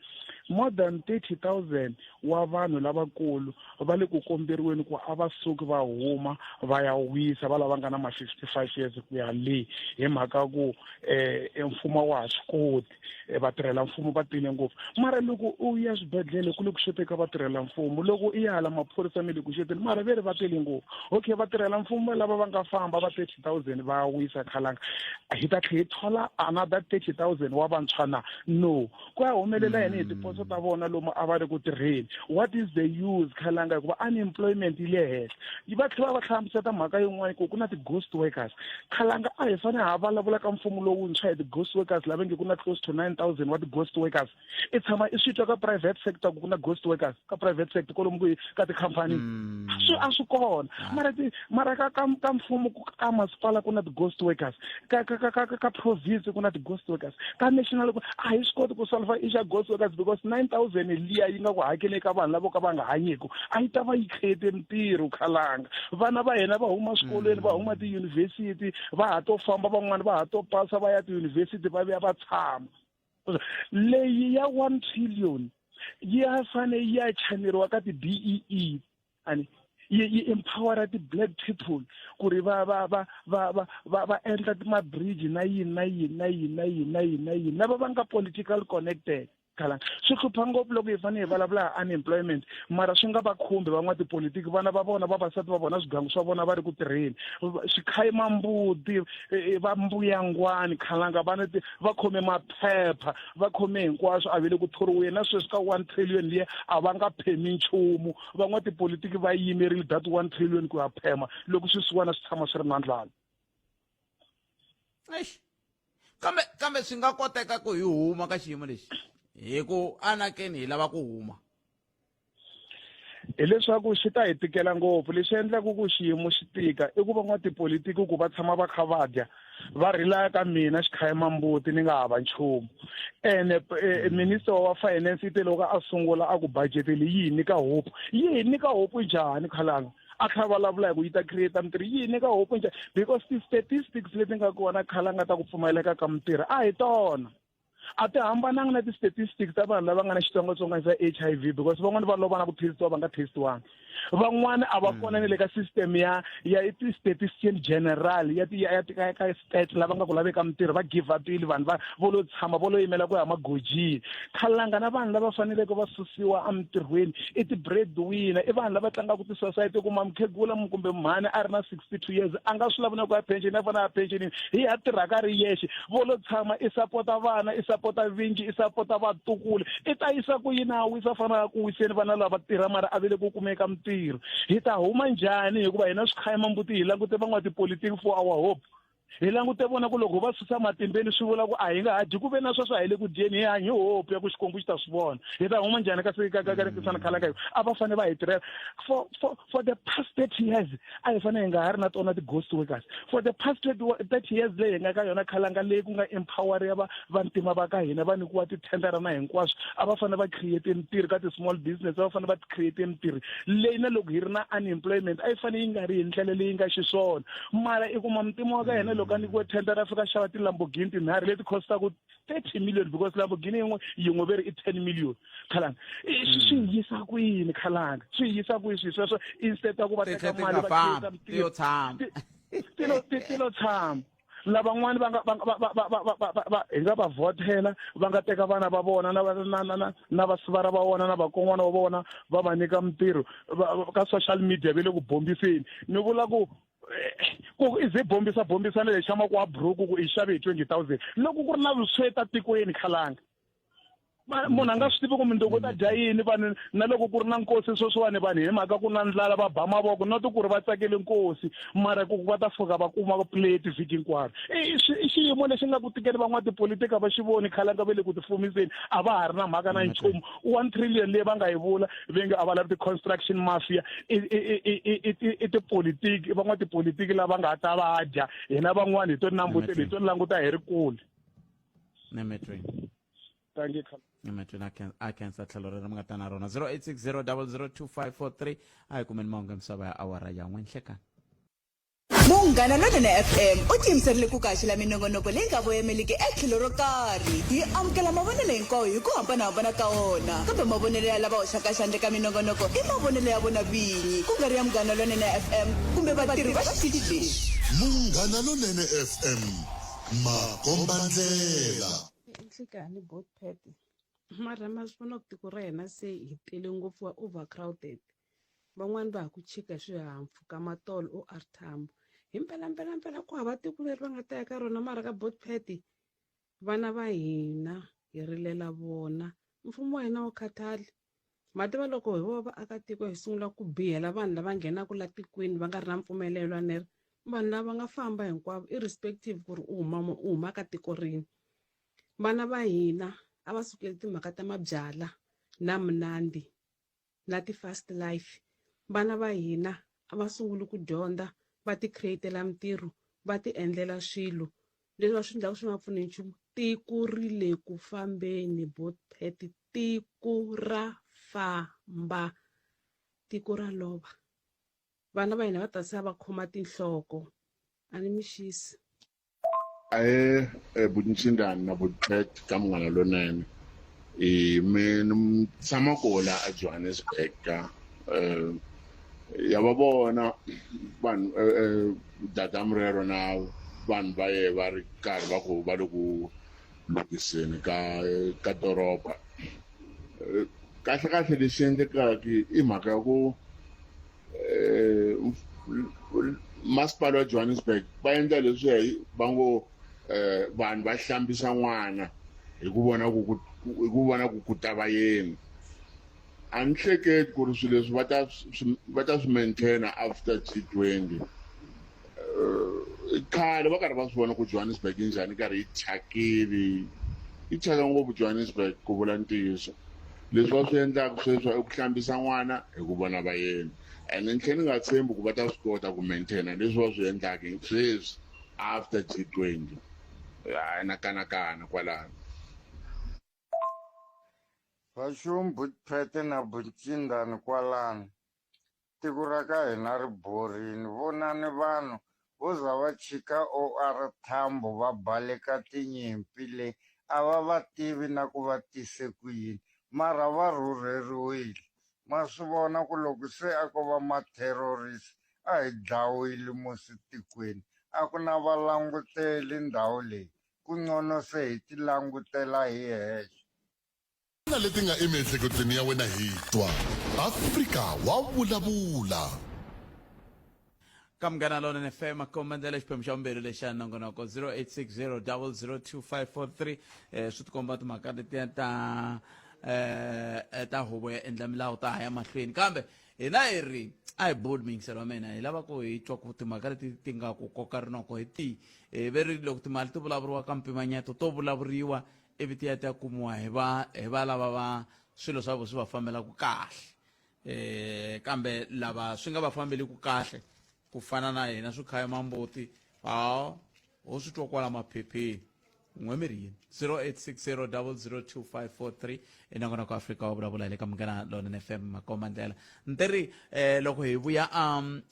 more than 30 000 wa vanhu lavakulu va le ku komberiweni ku a va suki va huma va ya wisa, va lava nga na ma 55 years ku ya le, hi mhaka ku mfumo wa ha swi koti, vatirhela mfumo va tele ngopfu. Mara loko u ya swibedhlele, ku le ku xoteka vatirhela mfumo. Loko i ya hala maphorisa, mi le ku xoteni, mara ve ri va tele ngopfu. Okay, vatirhela mfumo lava va nga famba va 30 000 va wisa, Khalanga, hi ta tlhe hi thola another 30 000 wa vantshwa na? No, ku ya humelela yini hi tiposo ta vona lomu a va ri ku tirheni? What is the use, Khalanga, hikuva unemployment yi le henhla? Va tlhela va hlamuseta mhaka yin'wana ku ku na ti-ghost workers. Khalanga, a hi fanele ha vulavula ka mfumo lowuntshwa hi ti-ghost workers lava nge ku na close to 9000 wa ti-ghost workers. I tshama i swi twa ka private sector ku ku na ghost workers ka private sector kwalomu ku ka tikhampani? Swi a swi kona, mara ti mara ka mfumo, ka masipala ku na ti-ghost workers, ka province ku na ti-ghost workers, ka national a hi swi koti ku solve issue ya ghost workers, because 9000 liya yi nga ku hakeleni ka vanhu lavo ka va nga hanyiku a yi ta va yi create mintirho. Khalanga, vana va hina va huma swikolweni, va huma tiyunivhesiti, va ha to famba, van'wani va ha to pasa va ya tiyunivhesiti, va vuya va tshama. Leyi ya 1 trillion yi ya fane yi ya chaneriwa ka ti-BEE ani yi empowera ti-black people ku ri va endla ma-bridge na yini na yini na yini na yini na yini na yini, lava va nga political connected. Khalanga, swi hlupha ngopfu loko hi fanele hi vulavula hi unemployment, mara swi nga va khumbi van'watipolitiki, vana va vona, vavasati va vona, swigangu swa vona va ri ku tirheni, swikhayimambuti va mbuyangwani. Khalanga, va va khome maphepha, va khome hinkwaswo, a ve le ku thoriweni na sweswi ka 1 trillion liya a va nga phemi nchumu. Van'watipolitiki va yimerile that 1 trillion ku ya phema loko swisiwana swi tshama swi ri na ndlala. Eish. Kambe swi nga koteka ku hi huma ka xiyimo lexi hi ku anakeni hi lava ku huma? Hileswaku xi ta hi tikela ngopfu. Lexi endlaku ku xiyimo xi tika i ku van'watipolitiki ku va tshama va kha va dya, va rilaya ka mina xikhayamambuti ni nga hava nchumu. Ene minister wa finance i te loko a sungula a ku budget leyi yi hi nyika hope. Yi hi nyika hope njhani, Khalanga? A tlhela vulavula hi ku yi ta create mintirho, yi hi nyika hope njhani? Because ti-statistics leti nga kona, Khalanga, ta ku pfumaleka ka mintirho a hi tona, a ti hambananga na ti-statistics ta vanhu lava nga na xitsongwatsongwana xa HIV, because van'wani va lova na ku testiwa va nga testiwanga, van'wani a va kona ni le ka system ya ti-statistician general ya ti ya ka stats. Lava nga ku laveka mintirho va give upile, vanhu va vo lo tshama, vo lo yimela ku ya magojini. Khalanga, na vanhu lava faneleke va susiwa emintirhweni i ti-breadwinner, i vanhu lava tlangaka ti-society. Kuma mukhegula kumbe mhani a ri na 62 years, a nga swi lavi na ku ya pension, a fanele a pensionini, hi ya tirhaka a ri yexe, vo lo tshama, i sapota vana, i sapota vingi, i sapota vatukulu, i ta yisa ku yini a wisa? Fana ku wiseni vana lava tirha, mara a ve le ku kumeka mintirho. Hi ta huma njhani? Hikuva hina swikhayamambuti hi langute van'watipolitiki for our hope. Hi langute vona ku loko va susa matimbeni swi vula ku a hi nga ha dyi, ku ve na sweswo a hi le ku dyeni, hi hanyi hope ya ku Xikwembu xi ta swi vona. Hi ta huma njhani ka ka Khalanga? A va fanele va hi tirhela for the past 30 years. A hi fanele hi nga ha ri na tona ti-ghost workers for the past 30 years leyi hi nga ka yona, Khalanga, leyi ku nga empower ya va vantima va ka hina, va nyikiwa tithendara na hinkwaswo. A va fanele va create mintirho ka ti-small business, a va fanele va create mintirho leyi na loko hi ri na unemployment a yi fanele yi nga ri hi ndlela leyi nga xiswona. Mara i kuma muntima wa ka hina loko a nyikiwe thendara, a fika xava ti-Lamborghini tinharhu leti costaka 30 million, because Lamborghini yin'we yin'we ve ri i 10 million. Khalanga, swi hi yisa kwini? Khalanga, swi hi yisa kwini swilo sweswo instead ya ku va teka mali va create mintirho? Tshama. Ti lo tshama. Lavan'wani va nga va hi nga va vhotela, va nga teka vana va vona na vasivara va vona na vakon'wana va vona, va va nyika mintirho. Ka social media va le ku bombiseni. Ni vula ku i ze bombisa bombisana lexi xa makuwa buruku ku i xave hi 20 000 loko ku ri na vusweti atikweni, Khalanga. Munhu a nga swi tivi ku mundzuku u ta dya yini. Vanhu na loko ku ri na nkosi sweswiwani, vanhu hi mhaka ku na ndlala va ba mavoko, not ku ri va tsakele nkosi, mara ku va ta fika va kuma plate vhiki hinkwaro. I xiyimo lexi nga ku tikeni. Van'watipolitiki a va xi voni, khalanga va le ku tifumiseni, a va ha ri na mhaka na nchumu. 1 trillion leyi va nga yi vula, ve nge a va lavi ti-construction mafia, i tipolitiki, van'watipolitiki lava nga ta va dya. Hina van'wani hi to nambuteli, hi to languta hi ri kule. Nemetweni. Thank you. Nemetweni, a khensa tlhelo rero mi nga ta na rona. 0860 002543. A hi kumeni mahungu ya misava ya awara ya n'we nhlekani. Munghana Lonene FM u tiyimiserile ku kaxela minongonoko leyi nga voyemeliki etlhelo ro karhi. Hi amukela mavonelo hinkwawo hi ku hambanahambana ka wona, kambe mavonelo ya lava hoxaka xandla eka minongonoko i mavonelo ya vona vinyi, ku nga ri ya Munghana Lonene FM kumbe vatirhi va xitichi lexi. Munghana Lonene FM, makombandlela. Nhlikani Botpet, mara ma swi vona ku tiko ra hina se hi tele ngopfu, wa overcrowded. Van'wani va ha ku chika hi swihahampfhuka matolo O_R Tambo. Hi mpelampelampela ku hava tiko leri va nga ta ya ka rona, mara ka Botpet vana va hina hi rilela vona. Mfumo wa hina a wu khathali. Ma tiva loko hi vo vaakatiko hi sungula ku bihela vanhu lava nghenaka la tikweni va nga ri na mpfumelelo, a ni ri vanhu lava va nga famba hinkwavo irrespective ku ri u huma u huma ka tiko rini. Vana va hina a va sukeli timhaka ta mabyalwa na munandi na ti-fast life. Vana va hina a va sunguli ku dyondza, va ti create-ela mintirho, va ti endlela swilo leswi va swi endlaka swi nga pfuni nchumu. Tiko ri le ku fambeni Botpet, tiko ra famba, tiko ra lova. Vana va hina va ta sala va khoma tinhloko, a ni mi xisi. Ahee Buti na Buti ka Munghana Lonene. Me ni tshama koho la a Johannesburg ka ya va vona vanhu datamu rero na vanhu va yehe va ri karhi va ku va le ku lunghiseni ka ka doroba. Kahle kahle lexi endlekaka i mhaka ya ku masipala wa Johannesburg va endla leswiya va ngo vanhu va hlambisa n'wana hi ku vona ku ku hi ku vona ku ku ta va yini. A ni hleketi ku ri swilo leswi va ta swi va ta swi maintain after G20. Khale va karhi va swi vona ku Johannesburg yi njhani, yi karhi yi thyakile, yi thyaka ngopfu Johannesburg ku vula ntiyiso. Leswi va swi endlaka sweswi i ku hlambisa n'wana hi ku vona vayeni, and ni tlhela ni nga tshembi ku va ta swi kota ku maintain leswi va swi endlaka sweswi after G20. Hayi, na kanakana kwalano. Vaxum Butphete na Butshindani kwalano. Tiko ra ka hina ri borini. Vonani vanhu vo za va chika OR Tambo va baleka tinyimpi le a va va tivi na ku va tise ku yini mara va rhurheriwile. Ma swi vona ku loko se a ko va ma terrorist a hi dlawile musi tikweni. A ku na valanguteli ndhawu leyi. Ku ncono se hi ti langutela hi hexe. Na leti nga emiehleketweni ya wena hi twa. Afrika wa vulavula. Ka Munghana Lonene FM, kombendela xiphemu xa vumbirhi lexa nongonoko 0860002543. Swi tikomba timhaka letiya ta ta huvo ya endla milawu ta ha ya mahlweni, kambe hina hi ri a hi boli muyingiselo wa mina, hi lava ku hi twa ku timhaka leti ti nga ku koka rinoko hi tihi. Ve ri loko timali ti vulavuriwa ka mpimanyeto to vulavuriwa ivi ti ya ti ya kumiwa hi va hi va lava va swilo swa vo swi va fambelaka kahle, kambe lava swi nga va fambeliku kahle ku fana na hina swi khaya mambuti ha ho swi twa kwala maphepheni. N'we mi ri yini? 0860002543 i nongonoko Afrika wa vulavula hi le ka Munghana Lonene FM, makomba ndlela. Ntiri loko hi vuya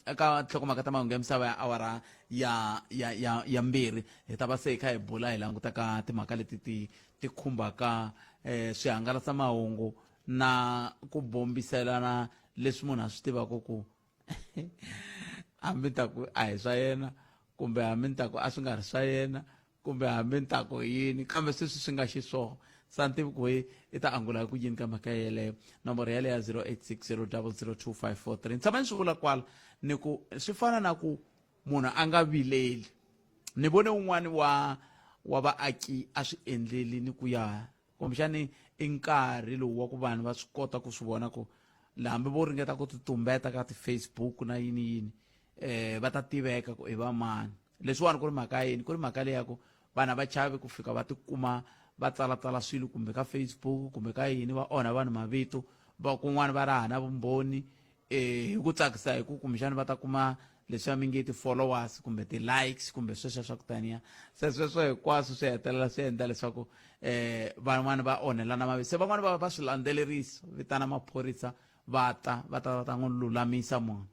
eka nhlokomhaka ta mahungu ya misava ya awara ya ya ya ya mbirhi, hi ta va se hi kha hi bula hi languta ka timhaka leti ti ti khumbaka swihangalasamahungu na ku bombiselana leswi munhu a swi tivaka ku hambi ni ta ku a hi swa yena, kumbe hambi ni ta ku a swi nga ri swa yena, kumbe hambi ni ta ku yini, kambe sweswi swi nga xiswona. Sa ni tivi ku hi i ta angula hi ku yini ka mhaka yeleyo. Nomboro yaleyo ya 0860002543. Ni tshama ni swi vula kwala ni ku swi fana na ku munhu a nga vileli. Ni vone un'wani wa vaaki a swi endleli ni ku ya Kumbexani i nkarhi lowu wa ku vanhu va swi kota ku swi vona ku hambi vo ringeta ku titumbeta ka ti-Facebook na yini yini va ta tiveka ku i va mani. Leswiwani ku ri mhaka yini? Ku ri mhaka leyi ya ku vanhu a va chavi ku fika va tikuma va tsalatsala swilo kumbe ka Facebook kumbe ka yini, va onha vanhu mavito, va kun'wana va ri hana vumbhoni hi ku tsakisa hi ku kumbexana va ta kuma leswiya mi nge ti-followers kumbe ti-likes kumbe sweswo swa ku taniya. Se sweswo hinkwaswo swi hetelela swi endla leswaku van'wana va onhelana mavito. Se van'wana va va swi landzelerisa, vitana maphorisa va ta va ta va ta n'wi lulamisa munhu.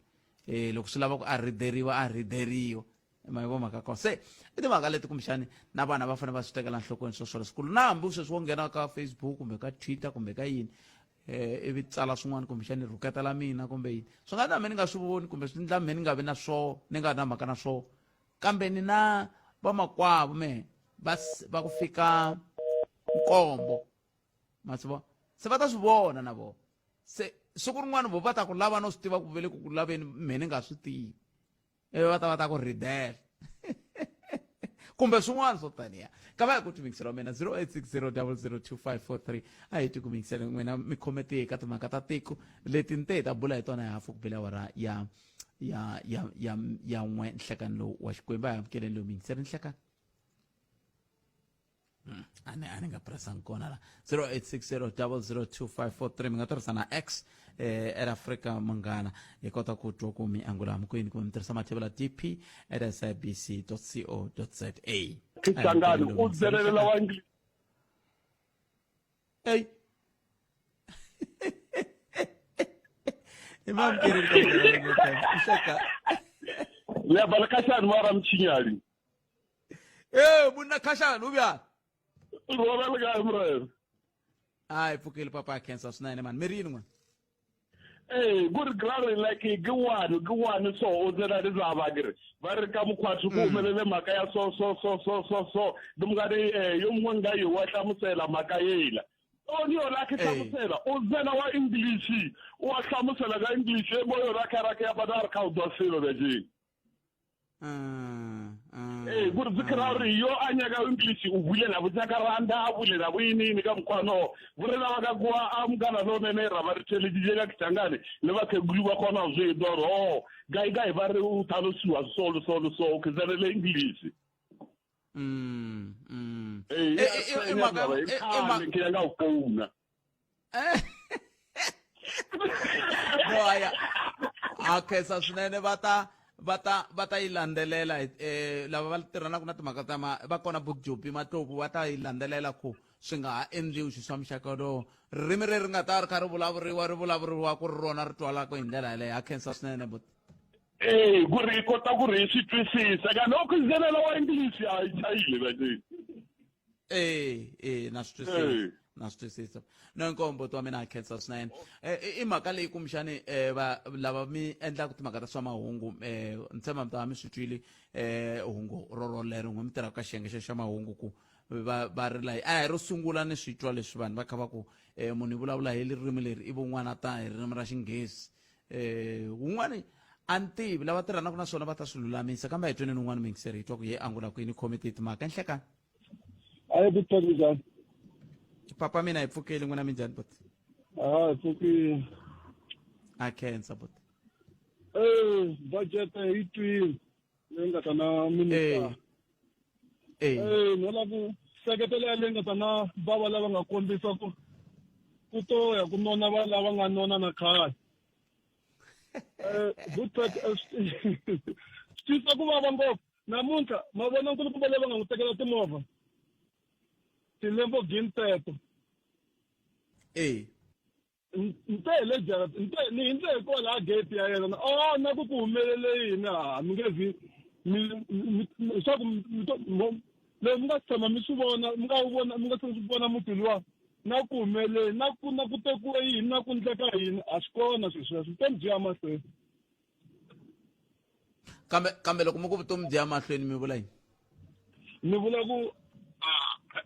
Loko swi lava ku a rhideriwa a rhideriwa. Ma yi vo mhaka kona. Se i timhaka leti kumbexani na vana va fanele va swi tekela nhlokweni swo swoleswo. Na hambi sweswi wo nghena ka Facebook kumbe ka Twitter kumbe ka yini ivi tsala swin'wana kumbexani rhuketela mina kumbe yini, swi nga endla me ni nga swi voni kumbe swi endla me ni nga vi na swoho, ni nga ri na mhaka na swoho, kambe ni na vamakwavo me va ku fika nkombo, ma swi vona, se va ta swi vona na vona. Se siku rin'wana vo va ta ku lava no swi tiva ku ve le ku ku laveni, me ni nga swi tivi, ivi va ta va ta ku rhidela kumbe swin'wana swo taniya. Ka va hi ku timingisela wa mina 0860002543 a hi tikumingisele n'wina mi khomete ka timhaka ta tiko leti ni te hi ta bula hi tona hi hafu ku bela awara ya ya ya ya ya n'we nhlekani lowu wa Xikwembu. A hi amukeleni lowu mingiseri nhlekani. A ni nga presang kona la 0860002543 mi nga tirhisa na X at Africa Munghana hi kota ku twa ku mi angula mi kwini kumbe mi tirhisa mathevula dp at sabc co za. Kisangani u dzelelela wa English. Ey. I mamkeleni ka Nhleka. Le bala kashani mara mchinyali. Monna Khashani u bjang? Rona le kae morena? Ai pfukile papa, khensa swinene mani. Mi ri yini n'wana? Ku ri grari like ke one ke one so o tsena le taba ke re ba re ka mokgwatho ko humelele mhaka ya so so so so so so le mokane yo mongwe nka yo wa hlamusela mhaka yela o ni yona ke hlamusela o tsena wa English o wa hlamusela ka English e mo yona karaka ya bana re ka o dwa selo bjeng. Ee kore se kry-a gore yo a nyaka English o bulela bojakaranda a bulela boenene ka mokgwano borena ba ka kwa a mokana lonene ra ba re theleditše ka Kisangane le bakhekulu ba kgona go zwe gore o kae kae ba re o tlhalosiwa so le so le so ke tsenele English. Ee ke ya ka go founa. No aya a khensa swinene, va ta va ta va ta yi landzelela lava va tirhanaka na timhaka ta ma va kona Bojopi Matlovu va ta yi landzelela ku swi nga ha endliwi swilo swa muxaka lowo. Ririmi leri nga ta ri kha ri vulavuriwa ri vulavuriwa ku ri rona ri twalaka hi ndlela yaleyo. Ha khensa swinene buti. Ee ku ri kota ku ri hi swi twisisa ka loko ndlela wa English a yi chayile kajeni. Na swi twisisa, na swi twisisa no nkombo wa mina. Khensa swinene. I mhaka leyi kumbexani va lava mi endlaka timhaka ta swa mahungu, ni tshemba mi ta va mi swi twile hungu rorolero n'we mi tirhaka ka xiyenge xa mahungu ku va va ri layi a hi ro sungula ni swi twa leswi vanhu va kha va ku munhu i vulavula hi ririmi leri ivi un'wana a ta hi ririmi ra Xinghezi wun'wani a ni tivi lava tirhanaka na swona va ta swi lulamisa, kambe a hi tweneni un'wana mingiseri hi twa ku ye angula kwini khomiti timhaka enhlekani. Ayi ku njhani? Papa mina hi pfukile, n'wina minjhani buti? Ah, hi pfukile. A khensa buti. Budget yi twile leyi nga ta na minister. No lava ku seketela leyi nga ta na bava lava nga kombisa ku ku to ya ku nona va lava nga nona na khale. Good part swi twisa ku vava ngopfu. Namuntlha ma vona nkulukumba lava nga n'wi tekela timovha ti-Lamborghini teto. Nte hi le jarata nte ni hindze hi kwalaha gate ya yena na oh na ku ku humelele yini ha mi nge vi mi leswaku loko mi nga tshama mi swi vona mi nga vona mi nga swi vona muti luwa na ku humelele na ku na ku tekiwe yini na ku ndleka yini a swi kona swilo sweswo, vutomi byi ya mahlweni. Kambe loko mi ku vutomi byi ya mahlweni mi vula yini? Ni vula ku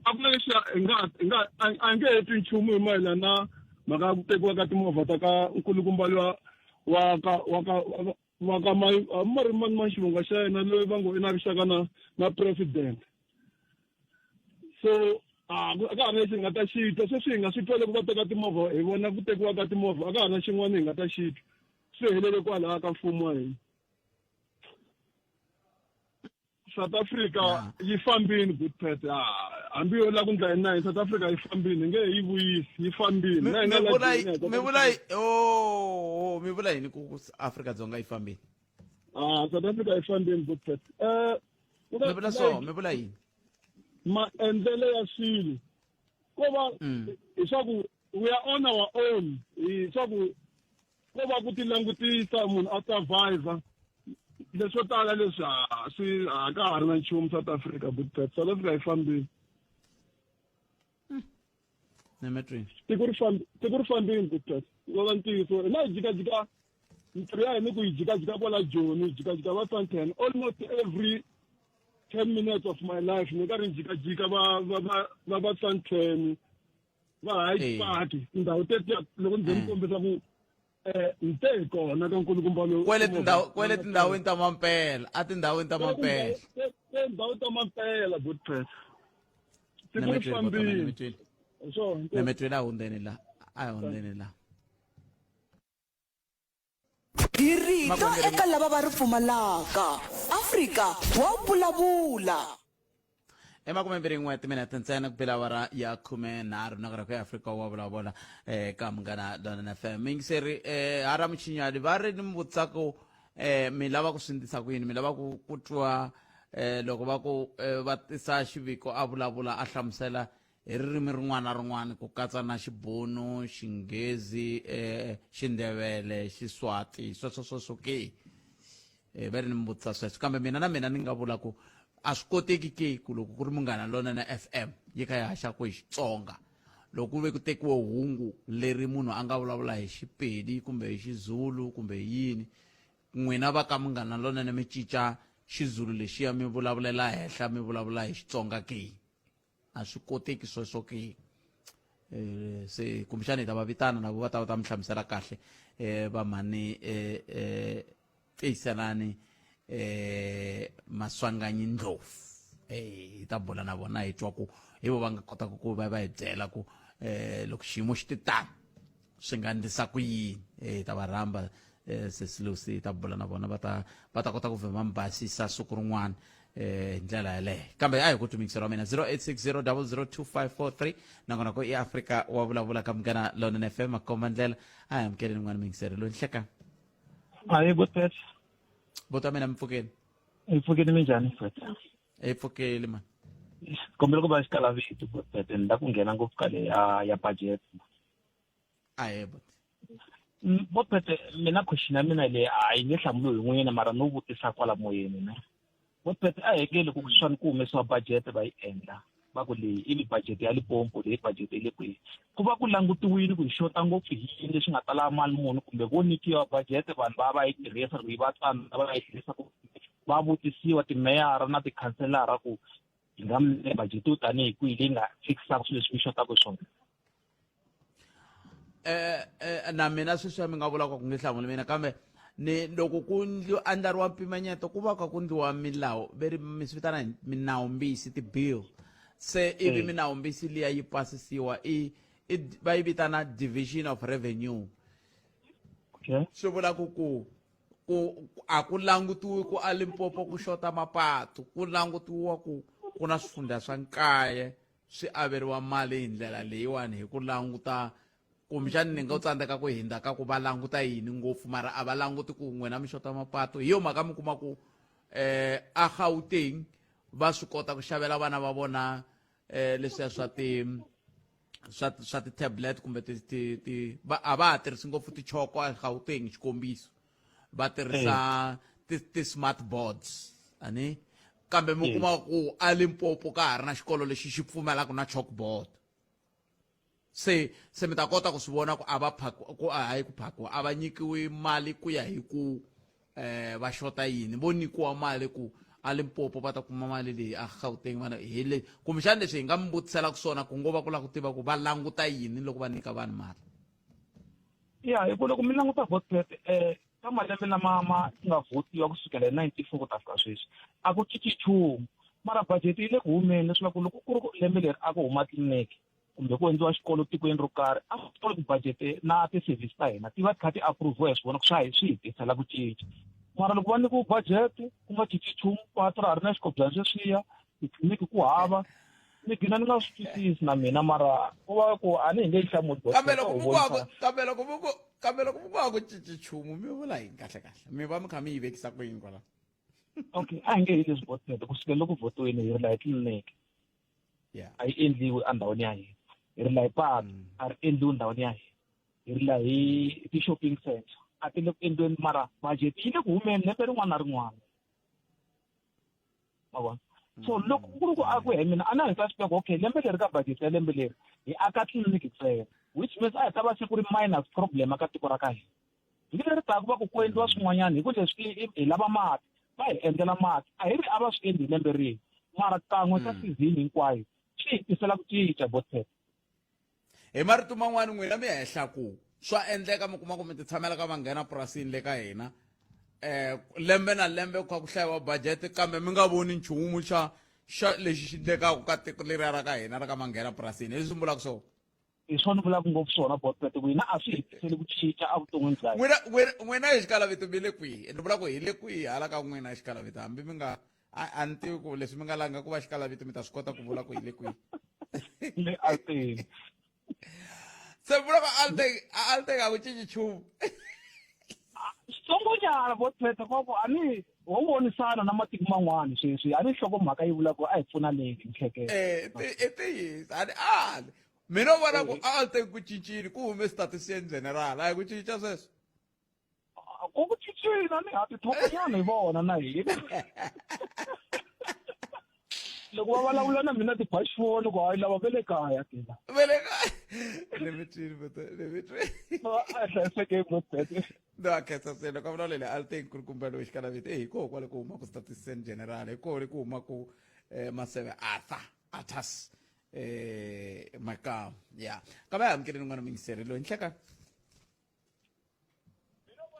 a ku na lexi hi nga hi nga a nge he twi nchumu hi mayelana na mhaka ya ku tekiwa ka timovha ta ka nkulukumba luwa wa ka wa ka wa ka ma ri mani mani xivongo xa yena loyi va ngo i na rixaka na na president. So A a ka ha ri lexi hi nga ta xi twa. Sweswi hi nga swi twa loko va teka timovha, hi vona ku tekiwa ka timovha, a ka ha ri na xin'wana hi nga ta xi twa. Swi helele kwalaya ka mfumo wa hina. South Africa yi fambini good pet hambi yo la ku ndla yini na yini South Africa yi fambini hi nge he yi vuyisi yi fambini na hina mi vula mi vula oh mi vula yini ku Afrika Dzonga yi fambini ah South Africa yi fambini good pet eh mi vula so mi vula yini maendlelo ya swilo ko va hi swa ku we are on our own hi swa ku ko va ku tilangutisa munhu a survivor leswo tala leswi a swi a ka ha ri na nchumu South Africa but South Africa yi fambile nemetweni tiko ri fambi tiko ri fambile but va ntiyiso hina hi jikajika mintirho ya hina ku yi jikajika kwala Joni yi jikajika va Sandton almost every 10 minutes of my life ni karhi ni jikajika va va va va va Sandton va Hyde Park tindhawu tetiya loko ndzi mi kombisa ku eh ni te hi kona ka nkulukumba lowu kwele tindhawu kwele tindhawini ta mampela a tindhawini ta mampela tindhawu ta mampela good press tiko ri fambile swona nemetweni a hundzeni la a hundzeni la Hi rito eka lava va ri pfumalaka. Afrika wa vulavula. I makumembirhi timinete ntsena ku bela awara ya 13 nakona ku ya Afrika wa vulavula eka Munghana Lonene FM. Muyingiseri hara Muchinyali va ri ni mi vutisa ku mi lava ku swi ndlisa ku yini, mi lava ku ku twa loko va ku va tisa xiviko a vulavula a hlamusela hi ririmi rin'wana na rin'wana ku katsa na Xibunu, Xinghezi, Xindebele, Xiswati, sweswo sweswo ke. Va ri ni mi vutisa sweswo kambe mina na mina ni nga vula ku a swi koteki ke ku loko ku ri Munghana Lonene FM yi kha yi haxa ku hi Xitsonga loko ku ve ku tekiwe hungu leri munhu a nga vulavula hi Xipedi kumbe hi Xizulu kumbe hi yini n'wina va ka Munghana Lonene mi cinca Xizulu lexiya mi vulavulela henhla mi vulavula hi Xitsonga ke. A swi koteki sweswo ke. Se kumbexana hi ta va vitana na vo va ta va ta mi hlamusela kahle va mhani Tiyiselani Maswanganyi Ndlovu. Hi ta bula na vona hi twa ku hi vo va nga kotaka ku va va hi byela ku loko xiyimo xi ti tano swi nga ndlisa ku yini. Hi ta va rhamba sesi Lucy hi ta bula na vona va ta va ta kota ku vhema mi basisa siku rin'wana hi ndlela yaleyo. Kambe a hi ku tumikiselo wa mina 0860002543 nakona ku i Afrika wa vulavula ka Munghana Lonene FM makomba ndlela a hi amukeleni n'wana muyingiseri loyi nhlekani. Ayi botpet. Bota mina mi pfukeni. Hi pfukeni minjhani mfethu? Hi pfukeli man. Kombela ku va xikalavito botpet ni la ku nghena ngopfu ka le ya ya budget. Ahe bot. Botpet mina question ya mina leyi a yi nge hlamuriwi hi n'wina mara no vutisa kwala moyeni ne. Botpet a hekeli ku swani ku humesiwa budget va yi endla va ku leyi i budget ya Limpopo leyi budget ya le kwihi ku va ku langutiwile ku hi xota ngopfu hi yini leswi nga tala mali muni kumbe vo nyikiwa budget vanhu va va yi tirhisa loko yi va tsandza va yi tirhisa ku va vutisiwa timeyara na tikhanselara ku hi nga mi nyika budget yo tanihi kwihi leyi nga fikisaka swilo leswi mi xotaka hi swona. Na mina sweswi mi nga vula ku nge hlamuli mina kambe ni loko ku andlariwa mpimanyeto ku va ka ku ndliwa milawu ve ri mi swi vitana yini minawumbisi ti-bill se ivi minawumbisi liya yi pasisiwa i va yi vitana division of revenue. Swi vula ku ku ku a ku langutiwi ku a Limpopo ku xota mapatu ku langutiwa ku ku na swifundha swa nkaye swi averiwa mali hi ndlela leyiwani hi ku languta kumbexani ni nga u tsandzeka ku hindza ka ku va languta yini ngopfu mara a va languti ku n'wina mi xota mapatu hi yo mhaka mi kuma ku a Gauteng va swi kota ku xavela vana va vona leswiya swa ti swa swa ti-tablet kumbe ti ti ti va a va ha tirhisi ngopfu tichoko a Gauteng xikombiso va tirhisa ti-smart boards ani kambe mi kuma ku a Limpopo ka ha ri na xikolo lexi xi pfumelaka na chalkboard se se mi ta kota ku swi vona ku a va phakiwa ku a hayi ku phakiwa a va nyikiwi mali ku ya hi ku va xota yini vo nyikiwa mali ku a Limpopo va ta kuma mali leyi a Gauteng vana hi le kumbexana leswi hi nga mi vutiselaka swona ku ngo va ku lava ku tiva ku va languta yini loko va nyika vanhu mali. Ya hi ku loko mi languta vote ka malembe lama ma nga votiwa kusukela hi 94 ku ta fika sweswi a ku cinci nchumu. Mara budget yi le ku humeni leswaku loko ku ri ku lembe leri a ku huma tliliniki kumbe ku endliwa xikolo tikweni ro karhi a swi tiva ku budget na ti-service ta hina ti va ti kha ti approve-iwa hi swi vona ku swa hi swi hi tisela ku cinca. Mara loko va nyikiwe budget ku nga cinci nchumu patu ra ha ri na xikobyana xexiya titliliniki ku hava ni gina ni nga swi twisisi na mina mara ku va ku a ni hi nge yi hlamuli kambe loko mi ku kambe loko mi ku kambe loko mi ku a ku cinci nchumu mi vula yini kahle kahle mi va mi kha mi yi vekisa ku yini kwala okay a hi nge yi leswi votete kusukela loko votiwini hi ri laha etliliniki a yi endliwi endhawini ya hina hi ri laha hi patu a ri endliwi ndhawini ya hina hi ri laha hi ti-shopping center a ti le ku endliweni mara budget yi le ku humeni lembe rin'wana na rin'wana ma vona so loko ku ri ku a ku he mina a na hi ta swi tiva ku okay lembe leri ka budget ya lembe leri hi aka tliliniki ntsena which means a hi ta va se ku ri minus problem aka tiko ra ka hina vhiki leri taka va ku ku endliwa swin'wanyana hi ku leswi hi lava mati va hi endlela mati a hi ri a va swi endli hi lembe rin'we mara kan'we ka season hinkwayo swi hi tisela ku cinca botset Hi marito man'wani n'wina mi hehla ku swa endleka mi kuma ku mi ti tshamela ka va nghena purasini le ka hina eh lembe na lembe ku kha ku hlayiwa budget kambe mi nga voni nchumu xa xa lexi xi endlekaka ka tiko leriya ra ka hina ra ka manghena purasini hi leswi mi vulaka swona hi swona vulaka ngopfu swona botpet ku hina a swi hi tiseli ku cinca evuton'wini bya hina n'wina n'wina hi xikalavito mi le kwihi ni vula ku hi le kwihi hala ka n'wina hi xikalavito hambi mi nga a ni tivi ku leswi mi nga langa ku va xikalavito mi ta swi kota ku vula ku hi le kwihi le alteni se vula ku alteng alteng a ku cinci nchumu switsongonyana vo thetha koko a ni ho vonisana na matiko man'wana sweswi a ni nhlokomhaka yi vula ku a hi pfunaneni mihleketa eh, i ntiyiso a ni ali mina u vona ku alteng ku cincile ku hume statistician general a hi ku cinca sweswo ku ku cincile ni ha tithokonyana hi vona na hina loko va vulavula na mina tibaxifoni ku hayi lava ve le kaya tina ve le kaya ni mi twile ni mi twile a hlayisekeni botbet no a khensa swinene ka vulavula le alteng kulukumba loyi xikalaviti eyi hi koho kwale ku humaku statistician general hi koho le ku humaku um maseve arthur arthurs um makamu ya ka va amukeleni n'wana mingiseri loyi nhleka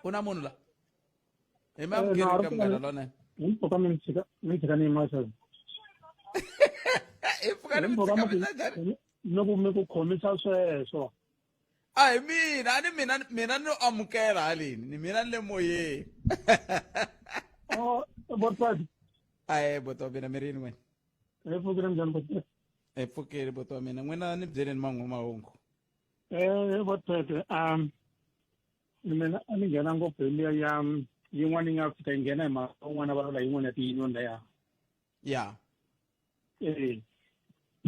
ku na munhu la hi mi amukeli ka munghana lonene hi mpfhuka mi tshika mi tshika ni yima sweswo hi pfuka ni mi tshika mi njhani loko mi ku khomisa sweswo a hi mina a ni mina mina no amukela haleni ni mina ni le moyeni oh botpad ahe boto wa mina mi rini n'wina hi pfukile njhani botpad hi pfukile boto wa mina n'wina ni byeleni man'we mahungu Eh, botpad um mina a ni nghena ngopfu hi liya ya yin'wana yi nga fika yi nghena hi mhaka un'wana va vulavula yin'wana ya tiyunion leya ya e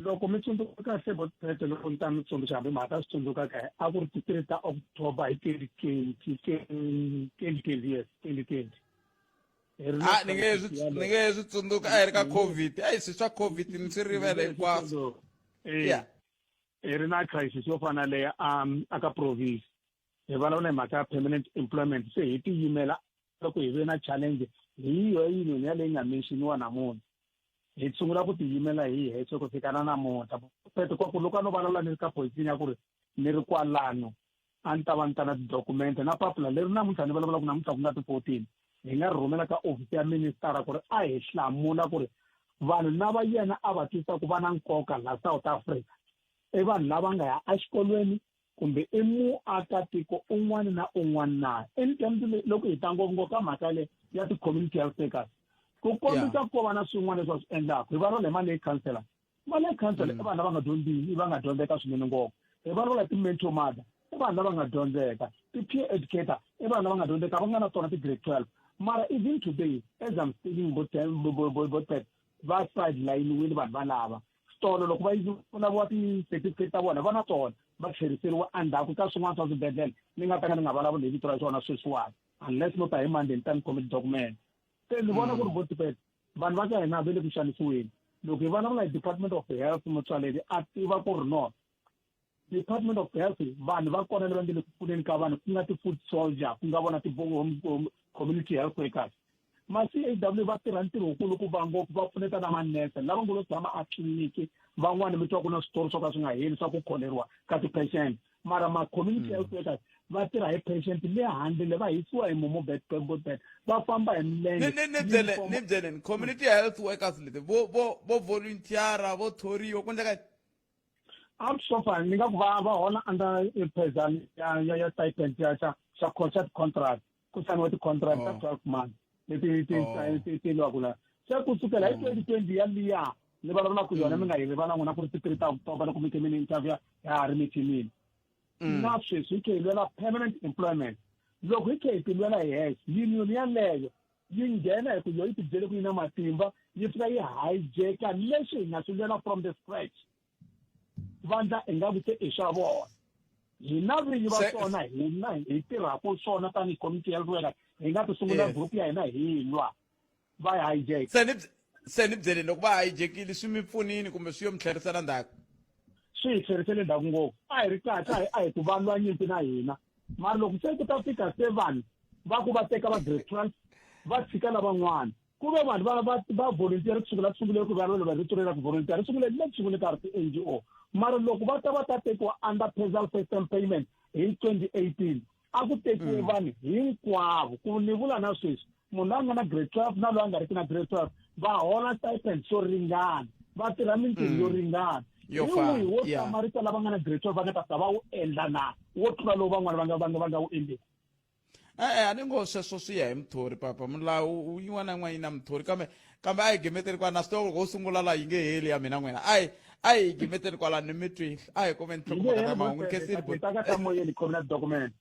loko mi tsundzuka kahle botpete loko ni ta mi tsundzuxa hambi mhaka swi tsundzuka kahle a ku ri ti-three ta October hi 2020 2020 yes 2020 a ni nge swi ni nge swi tsundzuka a hi ri ka covid a hi swi swa covid ni swi rivele hinkwaswo ya hi ri na crisis yo fana leya a ka province hi vulavula hi mhaka ya permanent employment se hi tiyimela loko hi ve na challenge hi yo union yaleyi nga mention-iwa namuntlha hi sungula ku tiyimela hi hexe ku fika na namuntlha pete kwa ku loko a no vulavula ni ri ka position ya ku ri ni ri kwalano a ni ta va ni ta na tidokumente na papila leri namuntlha ni vulavulaka namuntlha ku nga ti-14 hi nga ri rhumela ka ofisi ya ministara ku ri a hi hlamula ku ri vanhu lava yena a va tisa ku va na nkoka la South Africa i vanhu lava nga ya exikolweni kumbe i muakatiko un'wana na un'wana na in terms loko hi ta ngopfungopfu ka mhaka le ya ti-community health workers ku kombisa ko va na swin'wana leswi va swi endlaka hi vulavula hi mali councillor mali ya council i vanhu lava nga dyondziki va nga dyondzeka swinene ngopfu hi vulavula hi ti-mentor mother i vanhu lava nga dyondzeka ti-peer educator i vanhu lava nga dyondzeka va nga na tona ti-grade 12 mara even today as I'm speaking botpet va sideline-wile vanhu valava tolo loko va laviwa ti-certificate ta vona va na tona va tlheriseriwa endzhaku ka swin'wana swa swibedhlele ni nga ta ka ni nga vulavuli hi vito ra swona sweswiwani unless no ta hi Monday ni ta ni khome ti-document se ni vona ku ri botipet vanhu va ka hina va le ku xanisiweni loko hi vulavula hi department of health mutswaleli a tiva ku ri no department of health vanhu va kona lava nge le ku pfuneni ka vanhu ku nga ti-foot soldier ku nga vona ti-community health workers ma C A W va tirha ntirho wukulu ku va ngopfu va pfuneta na manese lava ngo lo tshama a tliliniki van'wani mi twa ku na switori swo ka swi nga heli swa ku kholeriwa ka ti-patient mara ma-community health workers. Va tirha hi patient le handle le va hisiwa hi mumu bot va famba hi milenge. Ni ni byele ni byeleni community health workers leti vo vo vo volunteer vo thoriwa ku endleka a so far ni nga ku va va hola under present ya ya ya stipend ya xa xa contract contract ku sayiniwa ti-contract ta 12 months leti ti ti ti lwaku la se ku sukela hi 2020 ya liya ni vulavulaka yona mi nga yi rivala n'wina ku ri ti 3 ta October loko mi ke mi ni interview ya ha ri mithinini na sweswi hi khe hi lwela permanent employment. Loko hi khe hi ti lwela hi hexe, union yaleyo yi nghena hi ku yo yi tibyele ku yi na matimba, yi fika yi hijacka leswi hi nga swi lwela from the scratch. Vandla ingaku se i swa vona. Hina vinyi va swona hina hi tirhaka swona tanihi community health worker hi nga ti sungula group ya hina hi lwa. Va yi hijack. Se ni se ni byeleni loko va hijackile swi mi pfunini kumbe swi yo mi tlherisela ndzhaku? Swi hi tlherisele ndzhaku ngopfu. A hi ri kahle, a hi a hi ku va lwa nyimpi na hina. Mara loko se ku ta fika se vanhu va ku va teka va grade 12 va tshika lavan'wana. Ku ve vanhu va va va volunteer ku sukela ku sunguleni ku vulavula va rito ra ku volunteer ri sungule le ku sunguleni ka ri ti-N_G_O. Mara loko va ta va ta tekiwa under PERSAL system payment hi 2018 a ku tekiwe vanhu hinkwavo ku ni vula na sweswi munhu loyi a nga na grade 12 na loyi a nga riki na grade 12 va hola stipend xo ringana va tirha mintirho yo ringana Yo hi fana, wihi wo yeah. hlamarisa lava nga na grade 12 va nga ta fika va wu endla na wo tlula lowu van'wana va nga va nga va nga wu endleki E-e a ni ngo sweswo swi ya hi muthori papa milawu yin'wana na yin'wana yi na muthori kambe kambe a hi gimeteli kwala na swi tiva loko wo sungula laha yi nge heli ya mina n'wina a hi a hi gimeteli kwala ni mi twile a hi kumeni yi nge nhlokomhaka ta heli mahungu khensile botete ta ka ta moyeni khomi na document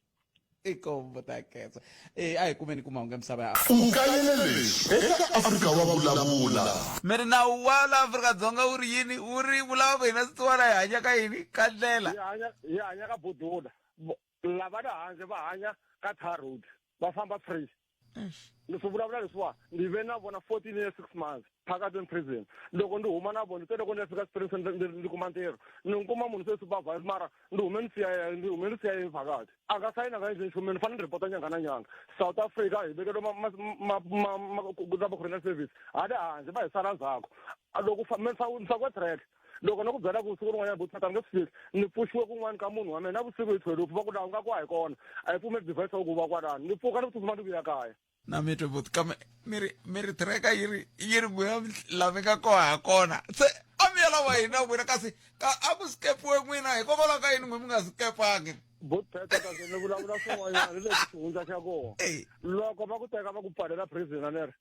i kombo ta khensa e a hi kumeni ku mahungu ya misava ya U kayele leswi eka Afrika wa Vulavula. Mi ri nawu wa la Afrika-Dzonga wu ri yini? Wu ri vulava ku hina swisiwana hi hanya ka yini? Ka ndlela. Hi hanya hi hanya ka budula. Lava le handle va hanya ka tar road va famba free. Ni swi vulavula leswiwa ni ve na vona 14 years 6 months phakathi in prison. Loko ni huma na vona te loko ni ya fika Springs ndzi kuma ntirho ni kuma munhu se supervise mara ni hume ni siya ni hume ni siya phakathi a nga sayina nga endli nchumu ni fanele ni report nyanga na nyanga. South Africa hi vekeriwe ma ma ma ma ma correctional service hale handle va hi sala ndzhaku loko ni fakiwe track loko no ku byela ku siku rin'wanyana buti ni nge swi fiki ni pfuxiwe kun'wana ka munhu wa mina na vusiku hi thwelufu va ku laha u nga ku a hi kona a hi pfumeli device ya ku va kwalano ni pfuka ni tsutsuma ni vuya kaya na mi twe buti kambe mi ri mi ri tracker yi ri yi ri n'wina la mi nga koha ha kona se a mi ya lava hina n'wina kasi ka a ku skepiwe n'wina hikokwalaho ka yini n'we mi nga skepangi buti Phetha kasi ni vulavula swin'wanyana ni leswi xihundla xa kona loko va ku teka va ku pfalela prison a ni ri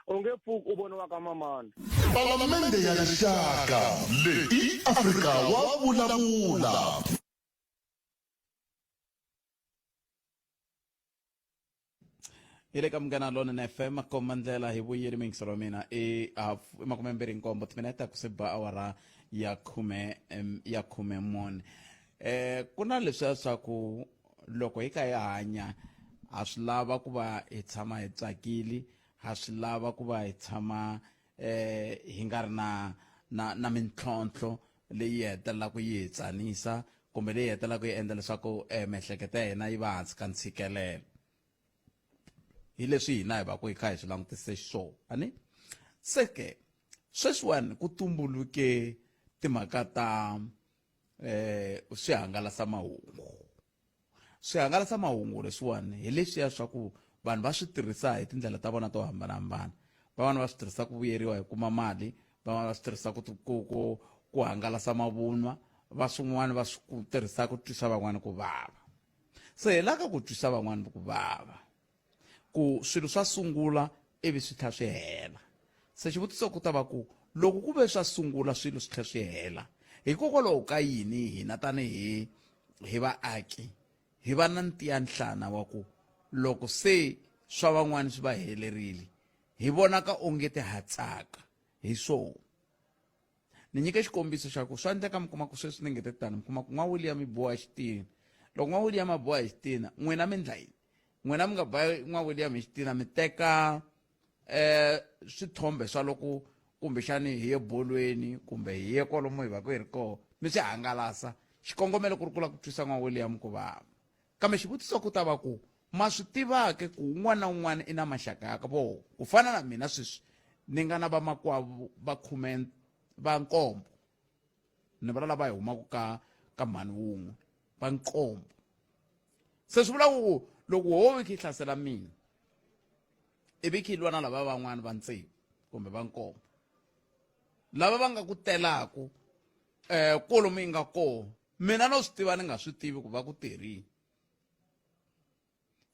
U nge pfuki u voniwa ka mamani. Palamende ya Rixaka, leyi i Afrika wa Vulavula. Hi le ka Munghana Lonene FM komba ndlela hi vuyeli muyingiseri wa mina i half i 27 timinete ku se ba awara ya khume ya khume mune. Ku na leswiya swa ku loko hi kha hi hanya ha swi lava ku va hi tshama hi tsakile ha swi lava ku va hi tshama eh hi nga ri na na na mintlhontlho leyi hetelelaka yi hi tsanisa kumbe leyi hetelelaka yi endla leswaku eh, miehleketo ya hina yi va hansi ka ntshikelelo hi leswi hina hi va ku hi kha hi swi langutise xiswona ani se ke sweswiwani ku tumbuluke timhaka ta eh swihangalasamahungu swihangalasamahungu leswiwani hi leswiya swa ku vanhu va swi tirhisa hi tindlela ta vona to hambanahambana van'wana va swi tirhisa ku vuyeriwa hi kuma mali van'wana va swi tirhisa ku ku ku ku hangalasa mavunwa va swin'wana va swi tirhisa ku twisa van'wana ku vava se hi la ka ku twisa van'wana ku vava ku swilo swa sungula ivi swi tlhela swi hela se xivutiso ku ta va ku loko ku ve swa sungula swilo swi tlhela swi hela hikokwalaho ka yini hina tanihi hi vaaki hi va na ntiyanhlana wa ku loko se swa van'wana swi va helerile hi vonaka onge ti ha tsaka hi swona ni nyike xikombiso xa ku swa endleka mi kuma ku sweswi ni ngete tani mi kuma ku n'wa William i boha xitina loko n'wa William a boha hi xitina n'wina mi ndla yini n'wina mi nga ba n'wa William hi xitina mi teka eh swithombe swa loko kumbexani hi ye bolweni kumbe hi ye kwalomu hi va ku hi ri kona mi swi hangalasa xikongomelo ku ri ku lava ku twisa n'wa William ku vava kambe xivutiso ku ta va ku ma swi tiva ke ku un'wana na un'wana i na maxaka ya ka vona ku fana na mina sweswi ni nga na vamakwavo va khume va nkombo ni vula lava hi humaka ka ka mhani wun'we va nkombo. Se swi vula ku loko ho yi kha yi hlasela mina ivi kha yi lwa na lava van'wana va tsevu kumbe va nkombo lava va nga ku telaku um kolomu yi nga kona, mina no swi tiva ni nga swi tivi ku va ku terini.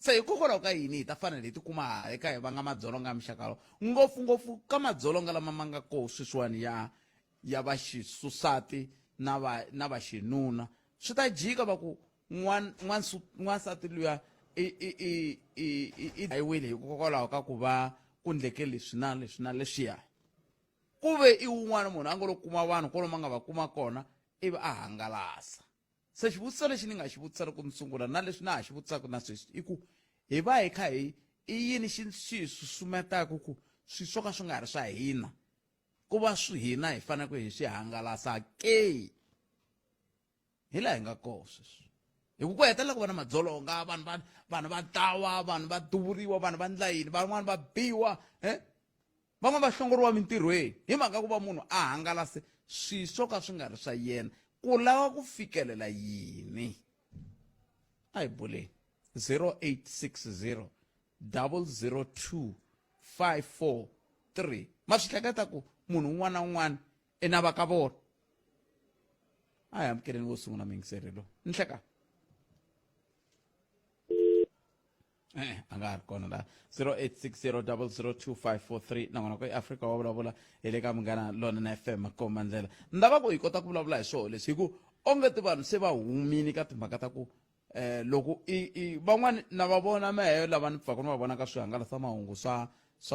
Se hikokwalaho ka yini hi ta fanele hi tikuma ha eka hi vanga madzolonga ya muxaka lowu, ngopfungopfu ka madzolonga lama ma nga koho sweswiwani ya ya vaxisusati na va na vaxinuna? Swi ta jika va ku n'wansati luya i i i i i i dlayiwile hikokwalaho ka ku va ku ndleke leswi na leswi na leswiya, ku ve i wun'wana munhu a ngo lo kuma vanhu kwalomu a nga va kuma kona ivi a hangalasa. Se xivutiso lexi ni nga xi vutisa loko ni sungula na leswi na ha xi vutisaka na sweswi i ku hi va hi kha hi i yini xi xi hi susumetaka ku swi swo ka swi nga ri swa hina ku va swi hina hi faneleke hi swi hangalasa ke hi laha hi nga koho sweswi? Hi ku ku hetelela ku va na madzolonga, vanhu va vanhu va dlawa, vanhu va duvuriwa, vanhu va ndla yini, van'wani va biwa, van'wani va hlongoriwa mintirhweni hi mhaka ku va munhu a hangalase swi swo ka swi nga ri swa yena. Ku lava ku fikelela yini? A hi buleni. 0860 002 543. Ma swi hleketa ku munhu un'wana na un'wana i na va ka vona? A hi amukeleni wo sungula muyingiseri lowu. Nhleka e-e, a nga ha ri kona laha. 0860002543 nakona ku eAfrika wa vulavula hi le ka Munghana Lonene FM komba ndlela. Ni lava ku hi kota ku vulavula hi swoho leswi, hi ku onge ti vanhu se va humini ka timhaka ta ku loko i i van'wani na va vona mehe lava ni pfaka ni va vona ka swihangalasamahungu swa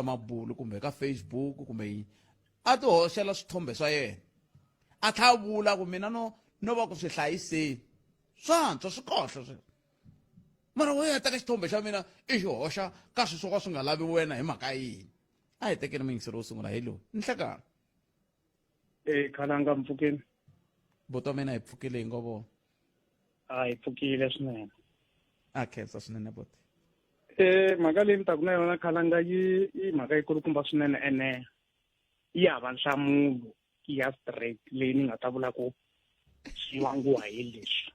mabulu kumbe ka Facebook kumbe yini, a ti hoxela swithombe swa yena a tlha a vula ku mina no va ku swi hlayiseni swantswa swi kohla swi, mara wo ya teka xithombe xa mina i xi hoxa ka swi swo ka swi nga lavi wena hi mhaka yini? A hi tekeni muyingiseri wo sungula hi lowu. Nhlekani. E khalanga, mpfukeni. Buti wa mina, hi pfukile hi ngo vona. A hi pfukile swinene. A khensa swinene buti. E mhaka leyi ni taku na yona khalanga yi i mhaka yikulukumba swinene, ene yi hava nhlamulo ya straight leyi ni nga ta vula ku swi vangiwa hi leswi.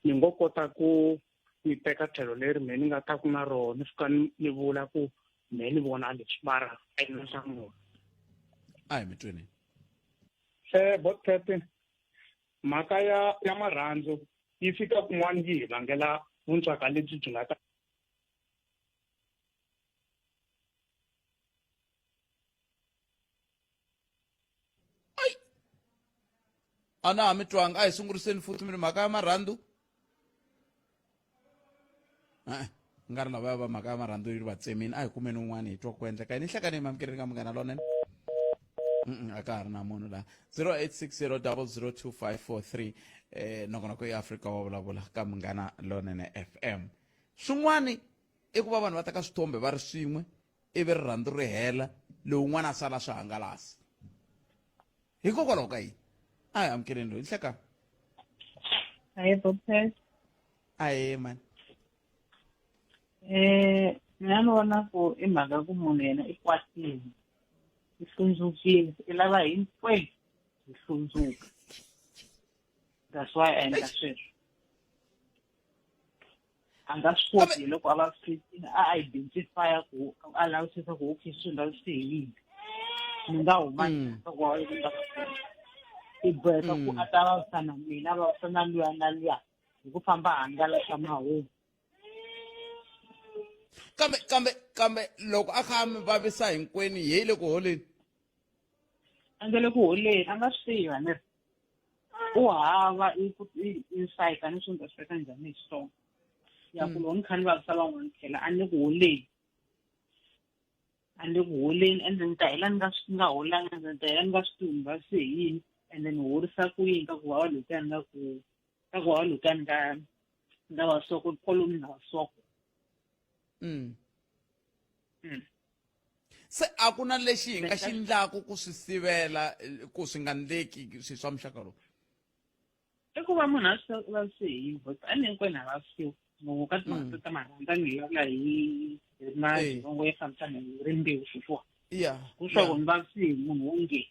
Ni ngo kota ku ni teka tlhelo leri me ni nga ta ku na rona ni fika ni vula ku me ni vona leswi, mara a yi na nhlamulo. A hi mi tweni. Botpet, mhaka ya marhandzu yi fika kun'wana yi hi vangela vuntswaka lebyi byi nga ta Ai! A na ha mi twanga, a hi sunguriseni futhi mi ri mhaka ya marhandzu. E-e, nga ri lavaya va mhaka ya marhandzu yi ri va tsemini. A hi kumeni un'wana hi twa ku endleka yini. Nhlekani hi mamukeleni ka Munghana Lonene. A ka ha ri na munhu laha. 0860002543 nongonoko ya Afrika wa vulavula ka Munghana Lonene FM. Swin'wani i ku va vanhu va teka swithombe va ri swin'we ivi rirhandzu ri hela, lowun'wana a sala swi hangalasa. Hikokwalaho ka yini? A hi amukeleni loyi. Nhlekani. Ahee, Bobcat. Ahee mani. Mina ni vona ku i mhaka ku munhu yena i kwatile, i hlundzukile, i lava hinkwenu hi hlundzuka. That's why a endla sweswo. A nga swi koti loko a va swi a identify ku a lavisisa ku okay swi nga swi hi yini, ni nga huma ka ku i boheka ku a ta vavisa na mina, a vavisa na luya na luya hi ku famba hangalasa mahungu. Kambe loko a kha a mi vavisa hinkwenu, hi le ku holeni? A nge le ku holeni, a nga swi tivi ni ri u hava insight, a ni swi ni ta swi veka njhani hi Xitsonga ya ku loko ni kha ni vavisa van'wana phela a ni le ku holeni, a ni le ku holeni, ende ni ta hela ni nga swi nga holanga, ni ta hela ni nga swi tivi ni vavise hi yini, ende ni horisa ku yini ka ku vava lokuya ni nga ku ka ku vava lokuya ni nga vavisiwa ku kwalomu ni nga vavisiwa kona. Se a ku na lexi hi nga xi ndlaku ku swi sivela ku swi nga ndleki swi swa muxaka lowu? I ku va munhu a swi vavise hi yini, but a ni hinkwenu ha vavisiwa ngopfu ka timhaka ta marhandza, ni vulavula hi madzolongo ya fambisana hi rimbewu sweswiwa. Ku swa ku ni vavisi hi munhu wo nge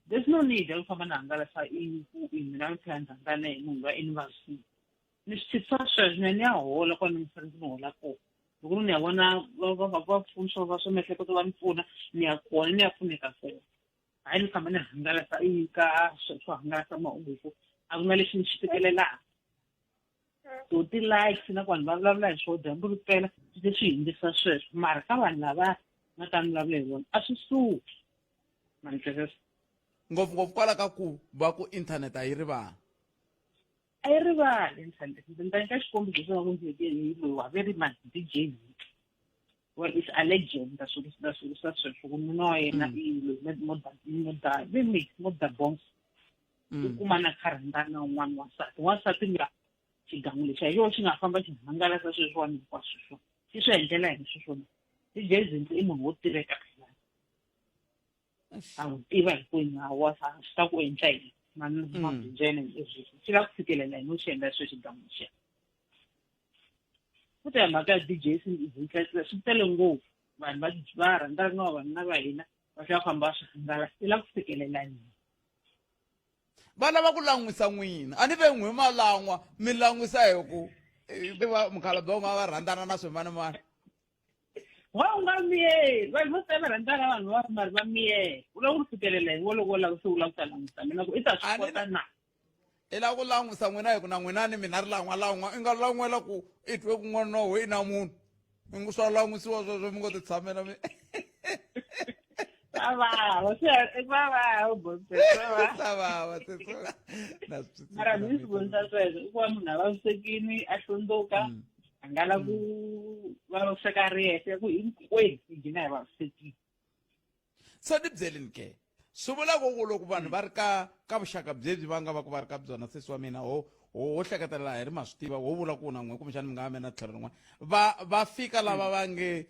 there's no need ya ku famba ni hangalasa i ku i mina ni tlhela ni rhandzana hi munhu loyi i ni vavisile. Ni swi tshikisa sweswo mina ni ya hola kwala ni fanele ni hola kona. Loko ni ya vona vapfuni swa va swa miehleketo va ni pfuna ni ya kona ni ya pfuneka kona. Hayi ni famba ni hangalasa ka swo hangalasa mahungu hi ku a ku na lexi ni xi fikelelaka. To ti-likes na ku vanhu va vulavula hi swo dyambu ri pela swi tlhe swi hindzisa sweswo mara ka vanhu lava nga ta ni vulavula hi vona a swi suki. Ma ni twisisa? Ngopfungopfu kwala ka ku va ku inthanete a yi rivali. A yi rivali inthanete. Ndzi ta nyika xikombiso xo va ku ndzi hi loyi wa ve ri mani DJ well it's a legend ta swi ta swi ta sweswo ku nuna wa yena i loyi Moda ve Moda Bones u kuma na kha rhandzana na un'wana wansati wansati luya xigangu lexi hi xona xi nga famba xi hangalasa sweswiwani hinkwaswo swo xi swi endlela yini sweswona DJ Zinhle i munhu wo tiveka phela a n'wi tiva hinkwenu a wa swi ta ku endla yini mabindzu ya yena hi xi lava ku fikelela yini u xi endla sweswi xigangu lexiya futhi ya mhaka ya DJ Zinhle swi tele ngopfu vanhu va va rhandzana na vavanuna va hina va tlhela va famba va swi hangalasa i lava ku fikelela yini. Va lava ku lan'wisa n'wina a ni ve n'wi ma lan'wa mi lan'wisa hi ku va mukhalabye wa va rhandzana na swimanimani. Wa u nga miyeli vanhu vo tala va rhandzana vanhu va mari va miyela u lava ku fikelela hi wo loko u lava se u lava ku ta langusa mina ku i ta swi kota na. I lava ku lan'wisa n'wina hi ku na n'wina ni mina ri lan'wa lan'wa i nga lan'wela ku i twe ku n'wana wa i na munhu i ngo swa lan'wisiwa sweswo mi ngo ti tshamela mi. Swa vava swa vava boxe swa vava swa vava mara mi swi vonisa sweswo i ku va munhu a vavisekini a hlundzuka a nga la ku vaviseka a ri yexe ku hinkwenu hi gina hi vavisekile. Se ni byeleni ke swi vula ku ku loko vanhu va ri ka ka vuxaka byebyi va nga va ku va ri ka byona sesi wa mina ho ho hleketelela hi ri ma swi tiva ho vula ku na n'we kumbexana mi nga va mi na tlhelo rin'wana va va fika lava va nge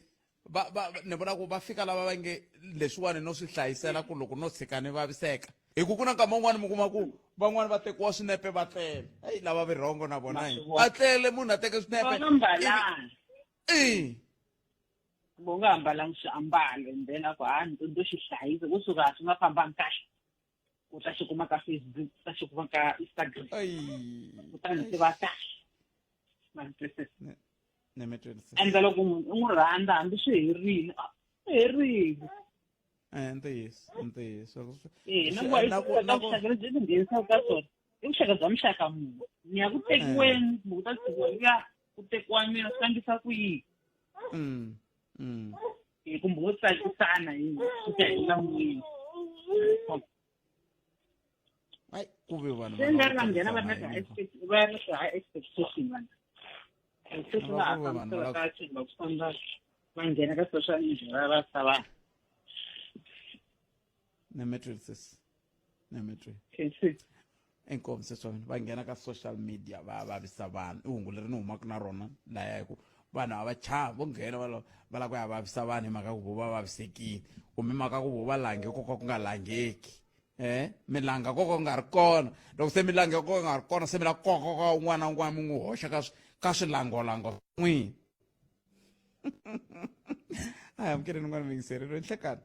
va va ni vona ku va fika lava va nge leswiwani no swi hlayisela ku loko no tshika ni vaviseka hi ku ku na nkama wun'wani mi kuma ku van'wani va tekiwa swinepe va tlele eyi lava virhongo na vona hi a tlele munhu a teke swinepe i u nga ambalanga swiambalo and then a ku ha ni ndo xi hlayisa kusuka swi nga fambangi kahle u ta xi kuma ka Facebook u ta xi kuma ka Instagram kutani swi va kahle ma ni twisisa ende loko munhu u n'wi rhandza hambi swi herile swi herile ntiyiso ntiyiso e na ku va vuxaka lebyi ti nghenisaka ka byona i vuxaka bya muxaka munhu ni ya ku tekiweni kumbe ku ta tshikiwa luya ku tekiwa mina swi tlangisa ku yini e kumbe wo tsakisana hi swi ta hela moyeni Ai, ku ve vanhu se nga ri va nghena va ri na va ri na high expectation vanhu se swi nga ha fambisela ka swilo va ku famba va nghena ka social media va va sava Nemetri sis Nemetri inkomu sesi wa mina va nghena ka social media va vavisa vanhu i hungu leri ni humaka na rona laya hi ku vanhu a va chavi vo nghena va va lava ku ya vavisa vanhu hi mhaka ku vo va vavisekile kumbe mhaka ku vo va langhe ko ka ku nga langheki milanga ko ka ku nga ri kona loko se milanga ko ka ku nga ri kona se mi la koka ka un'wana na un'wana mi n'wi hoxa ka ka swilangolango n'wini a hi amukeleni un'wana muyingiseri loyi nhlekani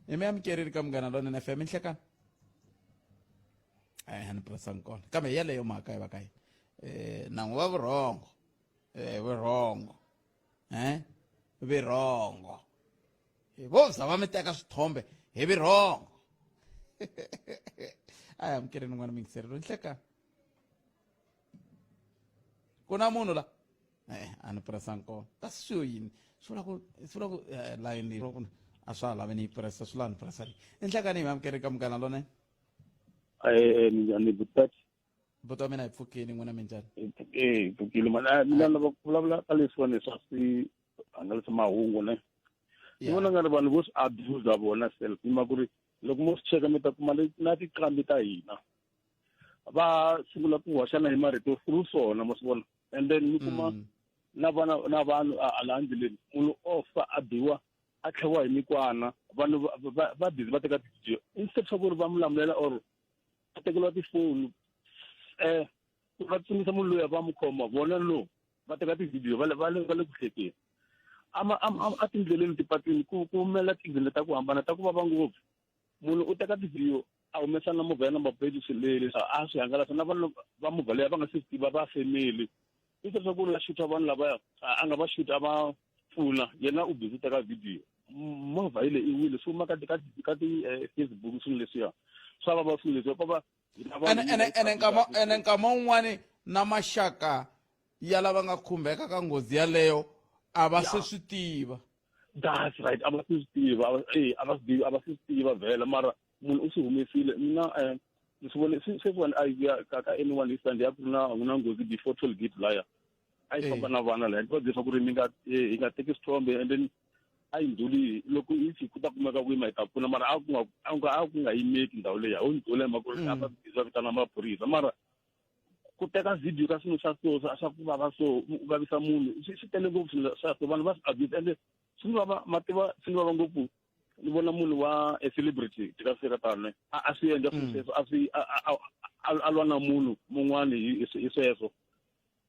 hi mi amukerile ka Munghana Lonene FM nhlekani a ni purasanga kona kambe hi yeleyo mhaka hi va ka yini nan'wu va vurhongo vurhongo virhongo vo za va mi teka swithombe hi virhongo a hi amukeleni n'wana muyingiseri loyi nhlekani ku na munhu la a ni purasanga kona kasi swi yo yini swi vula ku swi vula ku layini leyi a swa ha lavi ni yi purasa swi lava ni purasa leyi enhlekani hi mi amukeri ka Munghana Lonene. Minjhani buti? Buti wa mina hi pfukile n'wina minjhani? Hi pfukile mani mina lava ku vulavula ka leswiwani swa swi hangalasa mahungu ne ni vona nga ri vanhu vo swi abuse vona self ni ma ku ri loko mo swi cheka mi ta kuma na tinqambi ta hina va sungula ku hoxana hi marito through swona ma swi vona and then mi kuma na vana na vanhu a laha ndleleni munhu o fa a biwa a tlhaviwa hi mikwana vanhu va busy va teka ti-video instead swa ku ri va mu lamulela or va tekeriwa tifoni va tsundzuxa munhu loyi va mu khoma vona no va teka ti-video va le va le va le ku hlekeni ama a tindleleni tipatwini ku ku humelela ti-event ta ku hambana ta ku vava ngopfu munhu u teka ti-video A humesa na movha ya number plate swilo leswi a swi hangalasa na vanhu va movha leyi va nga se tiva va family. I leswaku la shoot vanhu lavaya a nga va shoot a va pfuna yena u busy teka video. Movha yi le i wile swi huma ka ka ka ti Facebook swilo leswiya swa vava swilo leswiya va Ene ene nkama ene nkama wun'wani na maxaka ya lava nga khumbeka ka nghozi yaleyo a va se swi tiva. That's right, a va se swi tiva, a va swi a va se swi tiva vhela mara munhu u swi humesile. Mina ni swi vone sweswiwani a yi ya ka ka N1 East ya ku na na nghozi before toll gate laya a yi famba na vana laya va byela ku ri mi nga hi nga teki swithombe and then a yi ndlhuli loko yi ku ta kumeka ku yima hi ta pfuna mara a ku nga a ku a ku nga yimeki ndhawu leyi a wu ndlhula hi mhaka ku ri a va va vitana maphorisa mara ku teka video ka swilo swa so swa ku vava so u vavisa munhu swi tele ngopfu swilo swa so vanhu va swi abuse ende swi ni vava mativa swi ni vava ngopfu. Ni vona munhu wa a celebrity tika swi tano a swi endla swilo sweswo a swi a lwa na munhu mun'wani hi sweswo.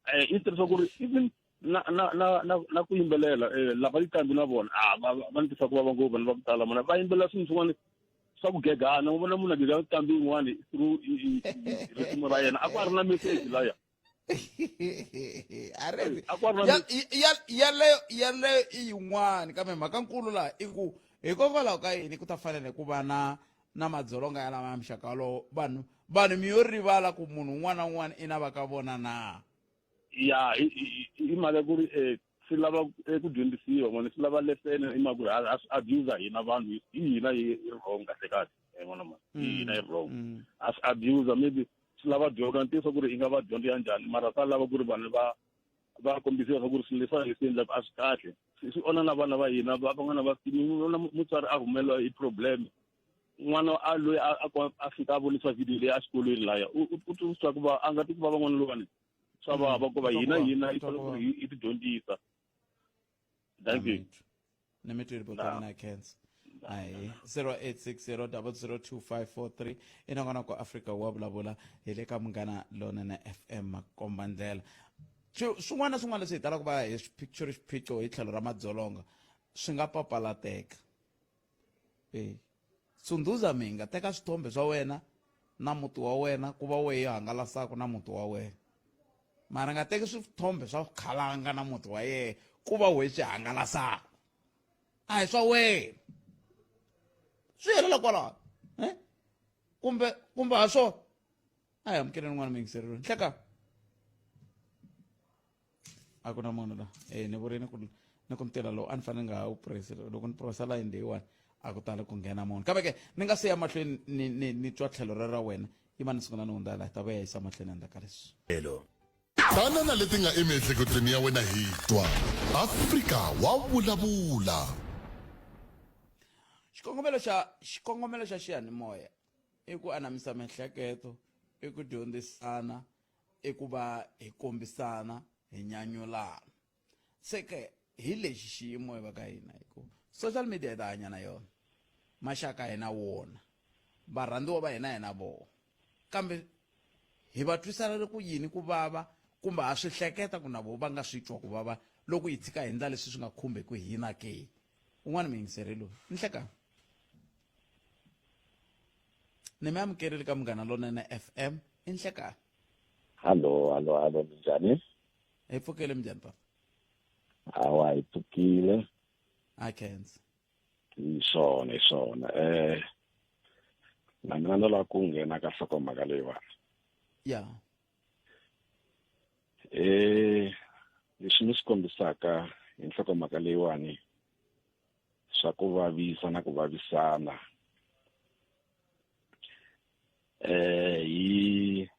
I tirhisa ku ri even na na na na na ku yimbelela lava tinqambi na vona a va ni tisa ku vava ngopfu vanhu va ku tala mana va yimbelela swilo swin'wana swa ku gegana u vona munhu a gega nqambi yin'wani through risimu ra yena a ku a ri na message laya. Yaleyo yaleyo i yin'wani kambe mhaka nkulu laha i ku hikokwalaho ka yini ku ta fanele ku va na na madzolonga ya lama ya muxaka wolowo vanhu vanhu mi yo rivala ku munhu un'wana na un'wana i na va ka vona na. Ya i mhaka ku ri swi lava ku dyondzisiwa n'wana swi lava lesene i mhaka ku ri a swi abuse hina vanhu hi hina hi wrong kahle kahle n'wana mani hi hina hi wrong a swi abuse maybe swi lava dyondzo ntiyiso ku ri i nga va dyondzo ya njhani mara swa lava ku ri vanhu va va kombisiwa swa ku ri swilo leswi hi swi endlaka a swi kahle swi onha na vana va hina van'wana va vona mutswari a humeleriwa hi problem n'wana a loyi a fika a vonisa video leyi a xikolweni laya u twa ku va a nga ti ku vava n'wana lowani swa vava ku va hina hina i fanele ku ri hi ti dyondzisa. Thank you. Ni mi twile botani na khensa. Ahi 0860002543 i nongonoko Afrika wa vulavula hi le ka Munghana Lonene FM makomba ndlela. Swin'wana na swin'wana leswi hi talaka ku va hi xi xiphiqo hi tlhelo ra madzolonga swi nga papalateka. Sunduza minga teka swithombe swa wena na muti wa wena ku va wehe hangalasaka na muti wa wena mara nga teki swithombe swa khalanga na muti wa yena ku va wehe swi hangalasaka a hi swa wena swi helela kwalaho kumbe kumbe ha swona a hi amukeleni n'wana muyingiserilweni nhleka a ku na munhu la ni vurini ku ni ku ntila lowu a ni fanele nga ha wu press loko ni pressa line leyiwani a ku tali ku nghena munhu kambe ke ni nga se ya mahlweni ni ni ni twa tlhelo ra ra wena yima ni sungula ni hundza laha hi ta vuya yisa mahlweni endzhaku ka leswi. Hello. Tana na leti nga emiehleketweni ya wena hi twa. Afrika wa vulavula. Xikongomelo xa xikongomelo xa xiyanimoya i ku anamisa miehleketo, i ku dyondzisana, i ku va hi kombisana, hi nyanyulana. Se ke hi lexi xiyimo hi va ka hina hi ku social media hi ta hanya na yona, maxaka hi na wona, varhandziwa va hina hi na vona, kambe hi va twisana ku yini ku vava kumbe ha swi hleketa ku na vo va nga swi twa ku vava loko hi tshika hi ndla leswi swi nga khumbeki hina ke. Un'wana muyingiseri loyi nhleka ni mi amukerile ka Munghana Lonene FM i nhlekani. Hallo, hallo, hallo, minjhani? Hi pfukile minjhani papa? Hawa hi pfukile. A khensa. Hi swona, hi swona. Na mina no lava ku nghena ka nhlokomhaka leyiwani. Ya. Leswi mi swi kombisaka hi nhlokomhaka leyiwani swa ku vavisa na ku vavisana hi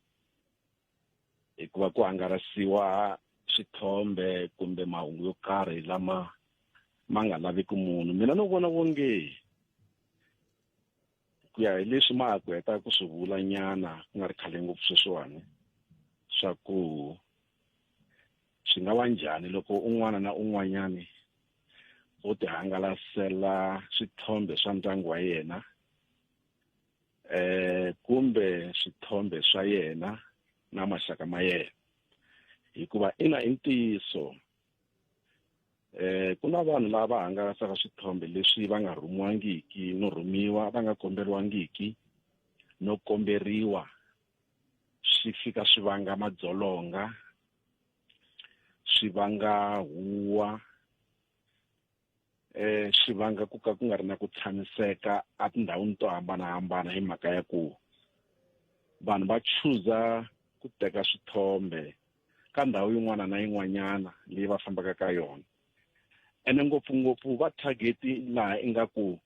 hikuva ku hangalasiwa swithombe kumbe mahungu yo karhi lama ma nga laveki munhu. Mina no vona wonge ku ya hi leswi ma ha ku heta ku swi vula nyana ku nga ri khale ngopfu sweswiwani swa ku swi nga va njhani loko un'wana na un'wanyani o ti hangalasela swithombe swa ndyangu wa yena kumbe swithombe swa yena na maxaka ma yena hikuva ina i ntiyiso ku na vanhu lava hangalasaka swithombe leswi va nga rhumiwangiki no rhumiwa va nga komberiwangiki no komberiwa swi fika swi vanga madzolonga swi vanga huwa eh swi vanga ku ka ku nga ri na ku tshamiseka etindhawini to hambanahambana hi mhaka ya ku vanhu va chuza ku teka swithombe ka ndhawu yin'wana na yin'wanyana leyi va fambaka ka yona ene ngopfungopfu va target laha ingaku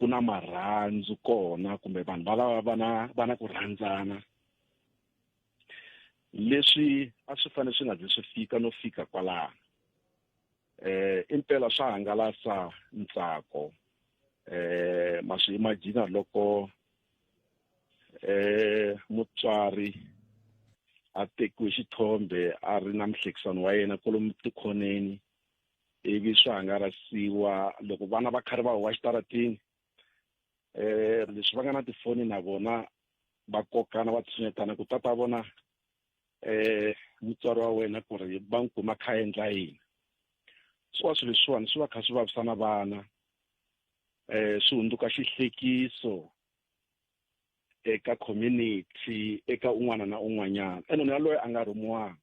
ku na marhandzu kona kumbe vanhu va lava va na va na ku rhandzana leswi a swi fanele swi nga zi swi fika no fika kwalano eh impela swa hangalasa ntsako eh ma swi imagina loko eh mutswari a tekiwe xithombe a ri na muhlekisano wa yena kolomu tikhoneni ivi swi hangalasiwa loko vana va karhi va huwa xitaratini eh leswi va nga na tifoni na vona va kokana va tshinetana ku tata vona eh mutswari wa wena ku ri va n'wi kuma kha endla yini swi swilo leswiwani swi va kha swi vavisa na vana eh swi hundzuka xihlekiso eka community eka un'wana na un'wanyana ene na loyi a nga rhumiwanga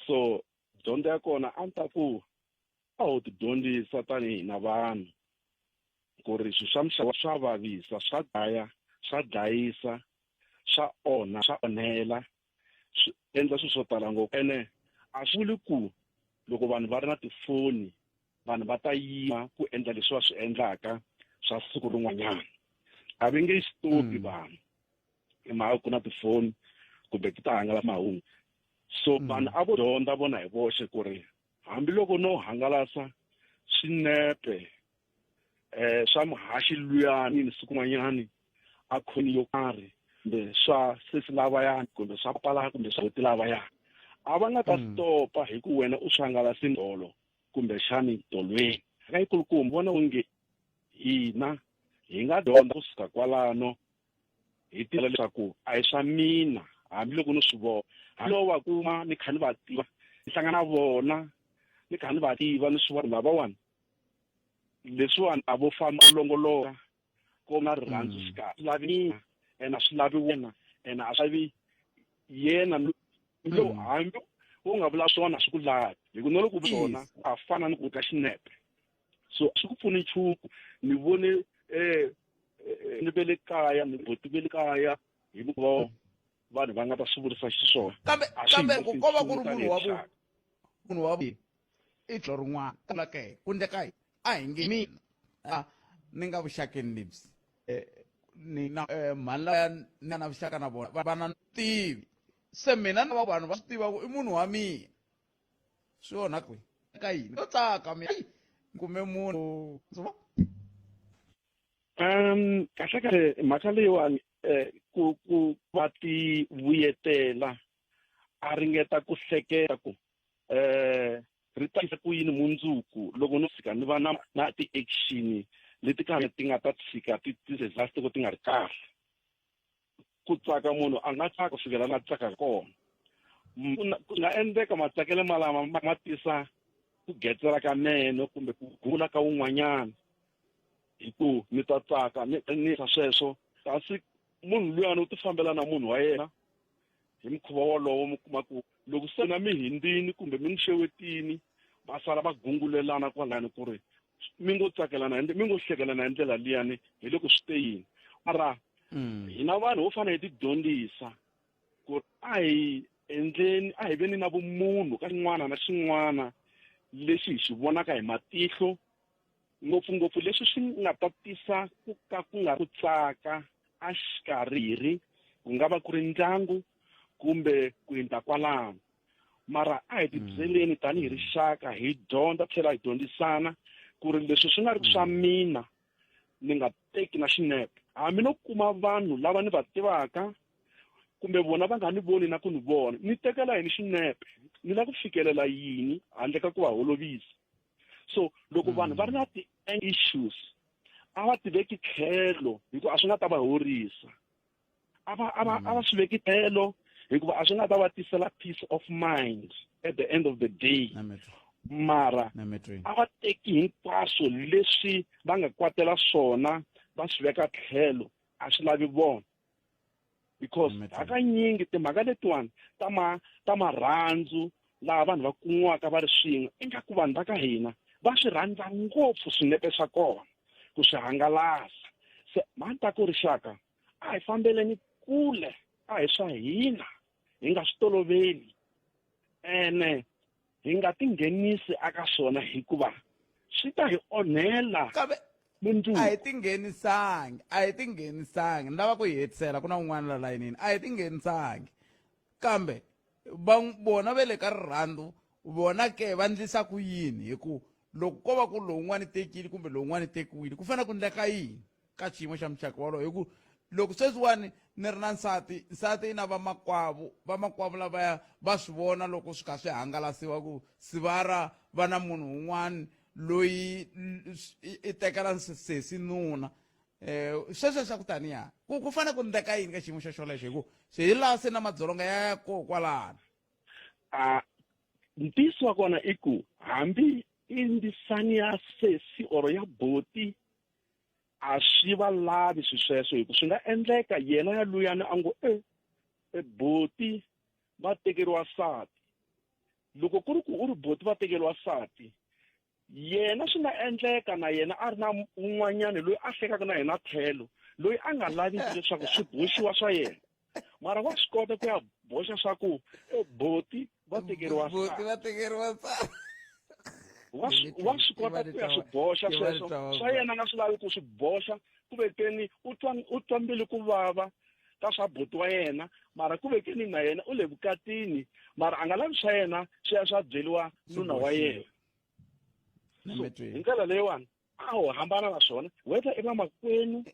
so dyondzo ya kona a ni ta ku a ho ti dyondzisa tanihi na vanhu ku ri swilo swa muxaka swa vavisa swa dlaya swa dlayisa swa onha swa onhela swi endla swilo swo tala ngopfu ene a swi vuli ku loko vanhu va ri na tifoni vanhu va ta yima ku endla leswi va swi endlaka swa siku rin'wanyana a va nge yi stopi mm. vanhu hi mhaka ku na tifoni kumbe ti ta hangalasa mahungu so mm. vanhu a vo dyondza vona hi voxe ku ri hambiloko no hangalasa swinepe eh swa muhaxi luyani ni siku n'wanyani a khoni yo karhi kumbe swa sesi lavayani kumbe swa pala kumbe swa hoti lavayani a va nga ta mm. stopa hi ku wena u swi hangalasi ndolo kumbexani tolweni ka yikulukumba vona onge hina hi nga dyondza kusuka kwalano hi tiva leswaku a hi swa mina hambiloko no swi vona hambiloko va kuma ni kha ni va tiva ni hlangana na vona ni kha ni va tiva ni swi vona lavawani leswiwani a vo famba longoloka ko na rirhandzu mm. xikarhi swi lavi mina ene a swi lavi wena ene a swi lavi yena lowu mm. hambi u nga vula swona swi ku lavi hi ku no loko u swona a fana ni ku ka xinepe so swi ku pfuni nchumu ni vone um ni ve le kaya ni buti ve le kaya hi mukhuva vanhu va nga ta swi vurisa xiswona kambe kambe ku ko va ku ri munhu wa vu munhu wa vu i tlhelo rin'wana kula ke ku ndleka a hi nge mina a ni nga vuxakeni lebyi eh, ni na eh, mhani laya ni na vuxaka na vona va na tivi se mina na vanhu va swi tiva ku i munhu wa mina swi onha kwihi ka yini to tsaka mi kume munhu um kahle kahle mhaka leyiwani um ku ku va ti vuyetela a ringeta ku hleketa ku um ri ta ku yini mundzuku loko no tshika ni va na na ti-action leti ka ti nga ta tshika ti-disaster ko ti nga ri kahle ku tsaka munhu a nga tsaka ku fikela la tsaka kona ku nga endleka matsakelo malama ma tisa ku getsela ka meno kumbe ku gula ka wun'wanyana hi ku ni ta tsaka ni ni sweswo kasi munhu luyani u ti fambela na munhu wa yena hi mukhuva wolowo mi kuma ku loko se na mi hindzini kumbe mi n'wi xewetini va sala va gungulelana kwalani ku ri mi ngo tsakelana mi ngo hlekelana hi ndlela liyani hi loko swi te yini mara mm. hina vanhu ho fanele hi ti dyondzisa ku a hi endleni a hi veni na vumunhu ka xin'wana na xin'wana lexi hi xi vonaka hi matihlo ngopfungopfu leswi swi nga ta tisa ku ka ku nga ku tsaka a xikarhi ku nga va ku ri ndyangu kumbe ku hindza kwalano mara a hi tibyeleni mm. tanihi rixaka hi dyondza tlhela hi dyondzisana ku ri leswi swi nga ri swa mm. mina ni nga teki na xinepe hambi no kuma vanhu lava ni va tivaka kumbe vona va nga ni voni na ku ni vona ni tekela yini xinepe ni lava ku fikelela yini handle ka ku va holovisa so loko mm. vanhu va ri na ti-issues a va tiveki tlhelo hikuva a swi nga ta va horisa a va a va a va mm. swi veki tlhelo hikuva a swi nga ta va tisela peace of mind at the end of the day mara a va teki hinkwaswo leswi va nga kwatela swona va swi veka tlhelo A swi lavi vona. Because hakanyingi timhaka letiwani ta ma ta marhandzu laha vanhu va kun'waka va ri swin'we ingaku vanhu va ka hina va swi rhandza ngopfu swinepe swa kona ku swi hangalasa. Se mhani ta ku rixaka a hi fambeleni kule a hi swa hina hi nga swi toloveli ene hi nga tinghenisi aka swona hikuva swi ta hi onhela kambe mundzuku a hi tinghenisangi a hi tinghenisangi ni lava ku yi hetisela ku na un'wana la layinini a hi tinghenisangi kambe va vona va le ka rirhandzu vona ke va ndlisa ku yini hi ku loko ko va ku lowun'wana tekile kumbe lowun'wana tekiwile ku fanele ku ndleka yini ka xiyimo xa muxaka wolowo hi ku loko sweswiwani ni ri na nsati nsati yi na vamakwavo vamakwavo lavaya va swi vona loko swi kha swi hangalasiwa ku sivara va na munhu un'wana loyi i tekela sesi nuna um sweswo swa ku taniya ku ku fanele ku ndleka yini ka xiyimo xa xolexo hi ku se hi laha se na madzolonga ya ya koho kwalano a ntiyiso wa kona i ku hambi i ndisani ya sesi or ya boti a swi va lavi swi sweswo hi ku swi nga endleka yena ya luyani a ngo e e boti va tekeriwa nsati loko ku ri ku u ri boti va tekeriwa nsati yena swi nga endleka na yena a ri na un'wanyana loyi a hlekaka na yena tlhelo loyi a nga laviki leswaku swi boxiwa swa yena mara wa swi kota ku ya boxa swa ku e boti va tekeriwa boti va tekeriwa nsati wa swi wa swi kota ku ya swi boxa sweswo swa yena a nga swi lavi ku swi boxa ku vekeni u twa u twa mbilu ku vava ka swa buti wa yena mara ku vekeni na yena u le vukatini mara a nga lavi swa yena swi ya swa byeliwa nuna wa yena so hi ndlela leyiwani a ho hambana na swona whether i vamakwenu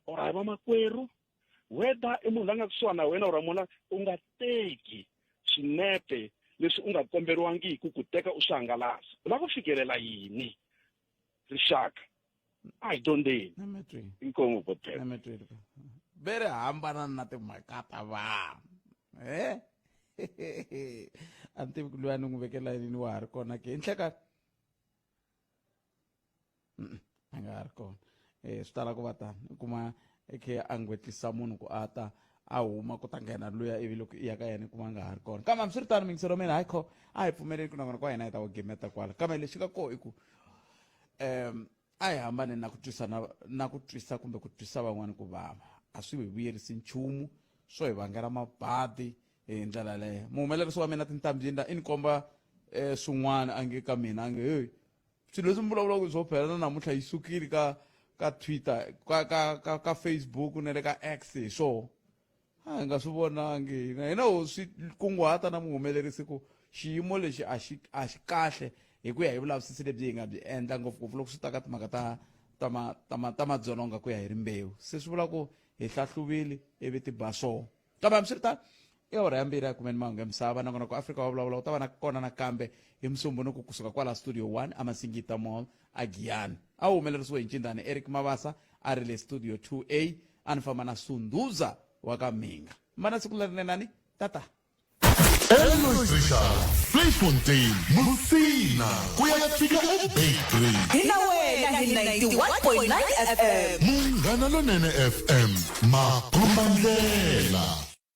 or a hi vamakwerhu whether i munhu la nga kusuhana na wena or munhu u nga teki swinepe leswi u nga komberiwangiki ku teka u swi hangalasa u lava ku fikelela yini rixaka a hi dyondzeni inkomu botela ve ri hambana na timhaka ta vanhu e a ni tivi ku luya ni n'wi vekela yini wa ha ri kona ke nhlekani a nga ha ri kona um swi tala ku va tano u kuma i khe a ngwetlisa munhu ku a ta a huma ku ta nghena luya ivi loko i ya ka yena i kuma a nga ha ri kona kambe hambiswiritano mingiselo mina hayi kho a hi pfumeleli ku nakona kwa hina hi ta ku gimeta kwala kambe lexi nga koho i ku um a hi hambane na ku twisa na, na ku twisa kumbe ku twisa van'wani ku vava a swi hi vuyerisi nchumu swo hi vangela mabadi hi ndlela yaleyo muhumelerisi wa mina tintambyini la i ni komba um swin'wana a nge ka mina a nge heyi swilo leswi mi vulavulaka hi swo phela na namuntlha yi sukile ka ka Twitter ka ka ka ka Facebook na le ka X hi swona a hi nga swi vonangi hina hina ho swi kunguhata na muhumelerisi ku xiyimo lexi a xi a xi kahle hi ku ya hi vulavisisi lebyi hi nga byi endla ngopfungopfu loko swi ta ka timhaka ta ta ma ta ma ta madzolonga ku ya hi rimbewu se swi vula ku hi hlahluvile ivi ti ba swona kambe hambiswiritano i awara ya mbirhi ya kumeni mahungu ya misava nakona ku afrika wa vulavula u ta va na kona nakambe hi musumbunuku kusuka kwala studio 1 amasingita mall a giyani a wu humelerisiwe hi ncindani eric mavasa a ri le studio 2a a ni famba na sunduza wa ka minga mana siku lerinenani tata Elois Richard, Vleifontein, Musina, ku ya fika eBeitbridge. Hi na wena hi 91.9 FM. Munghana Lonene FM, makombandlela.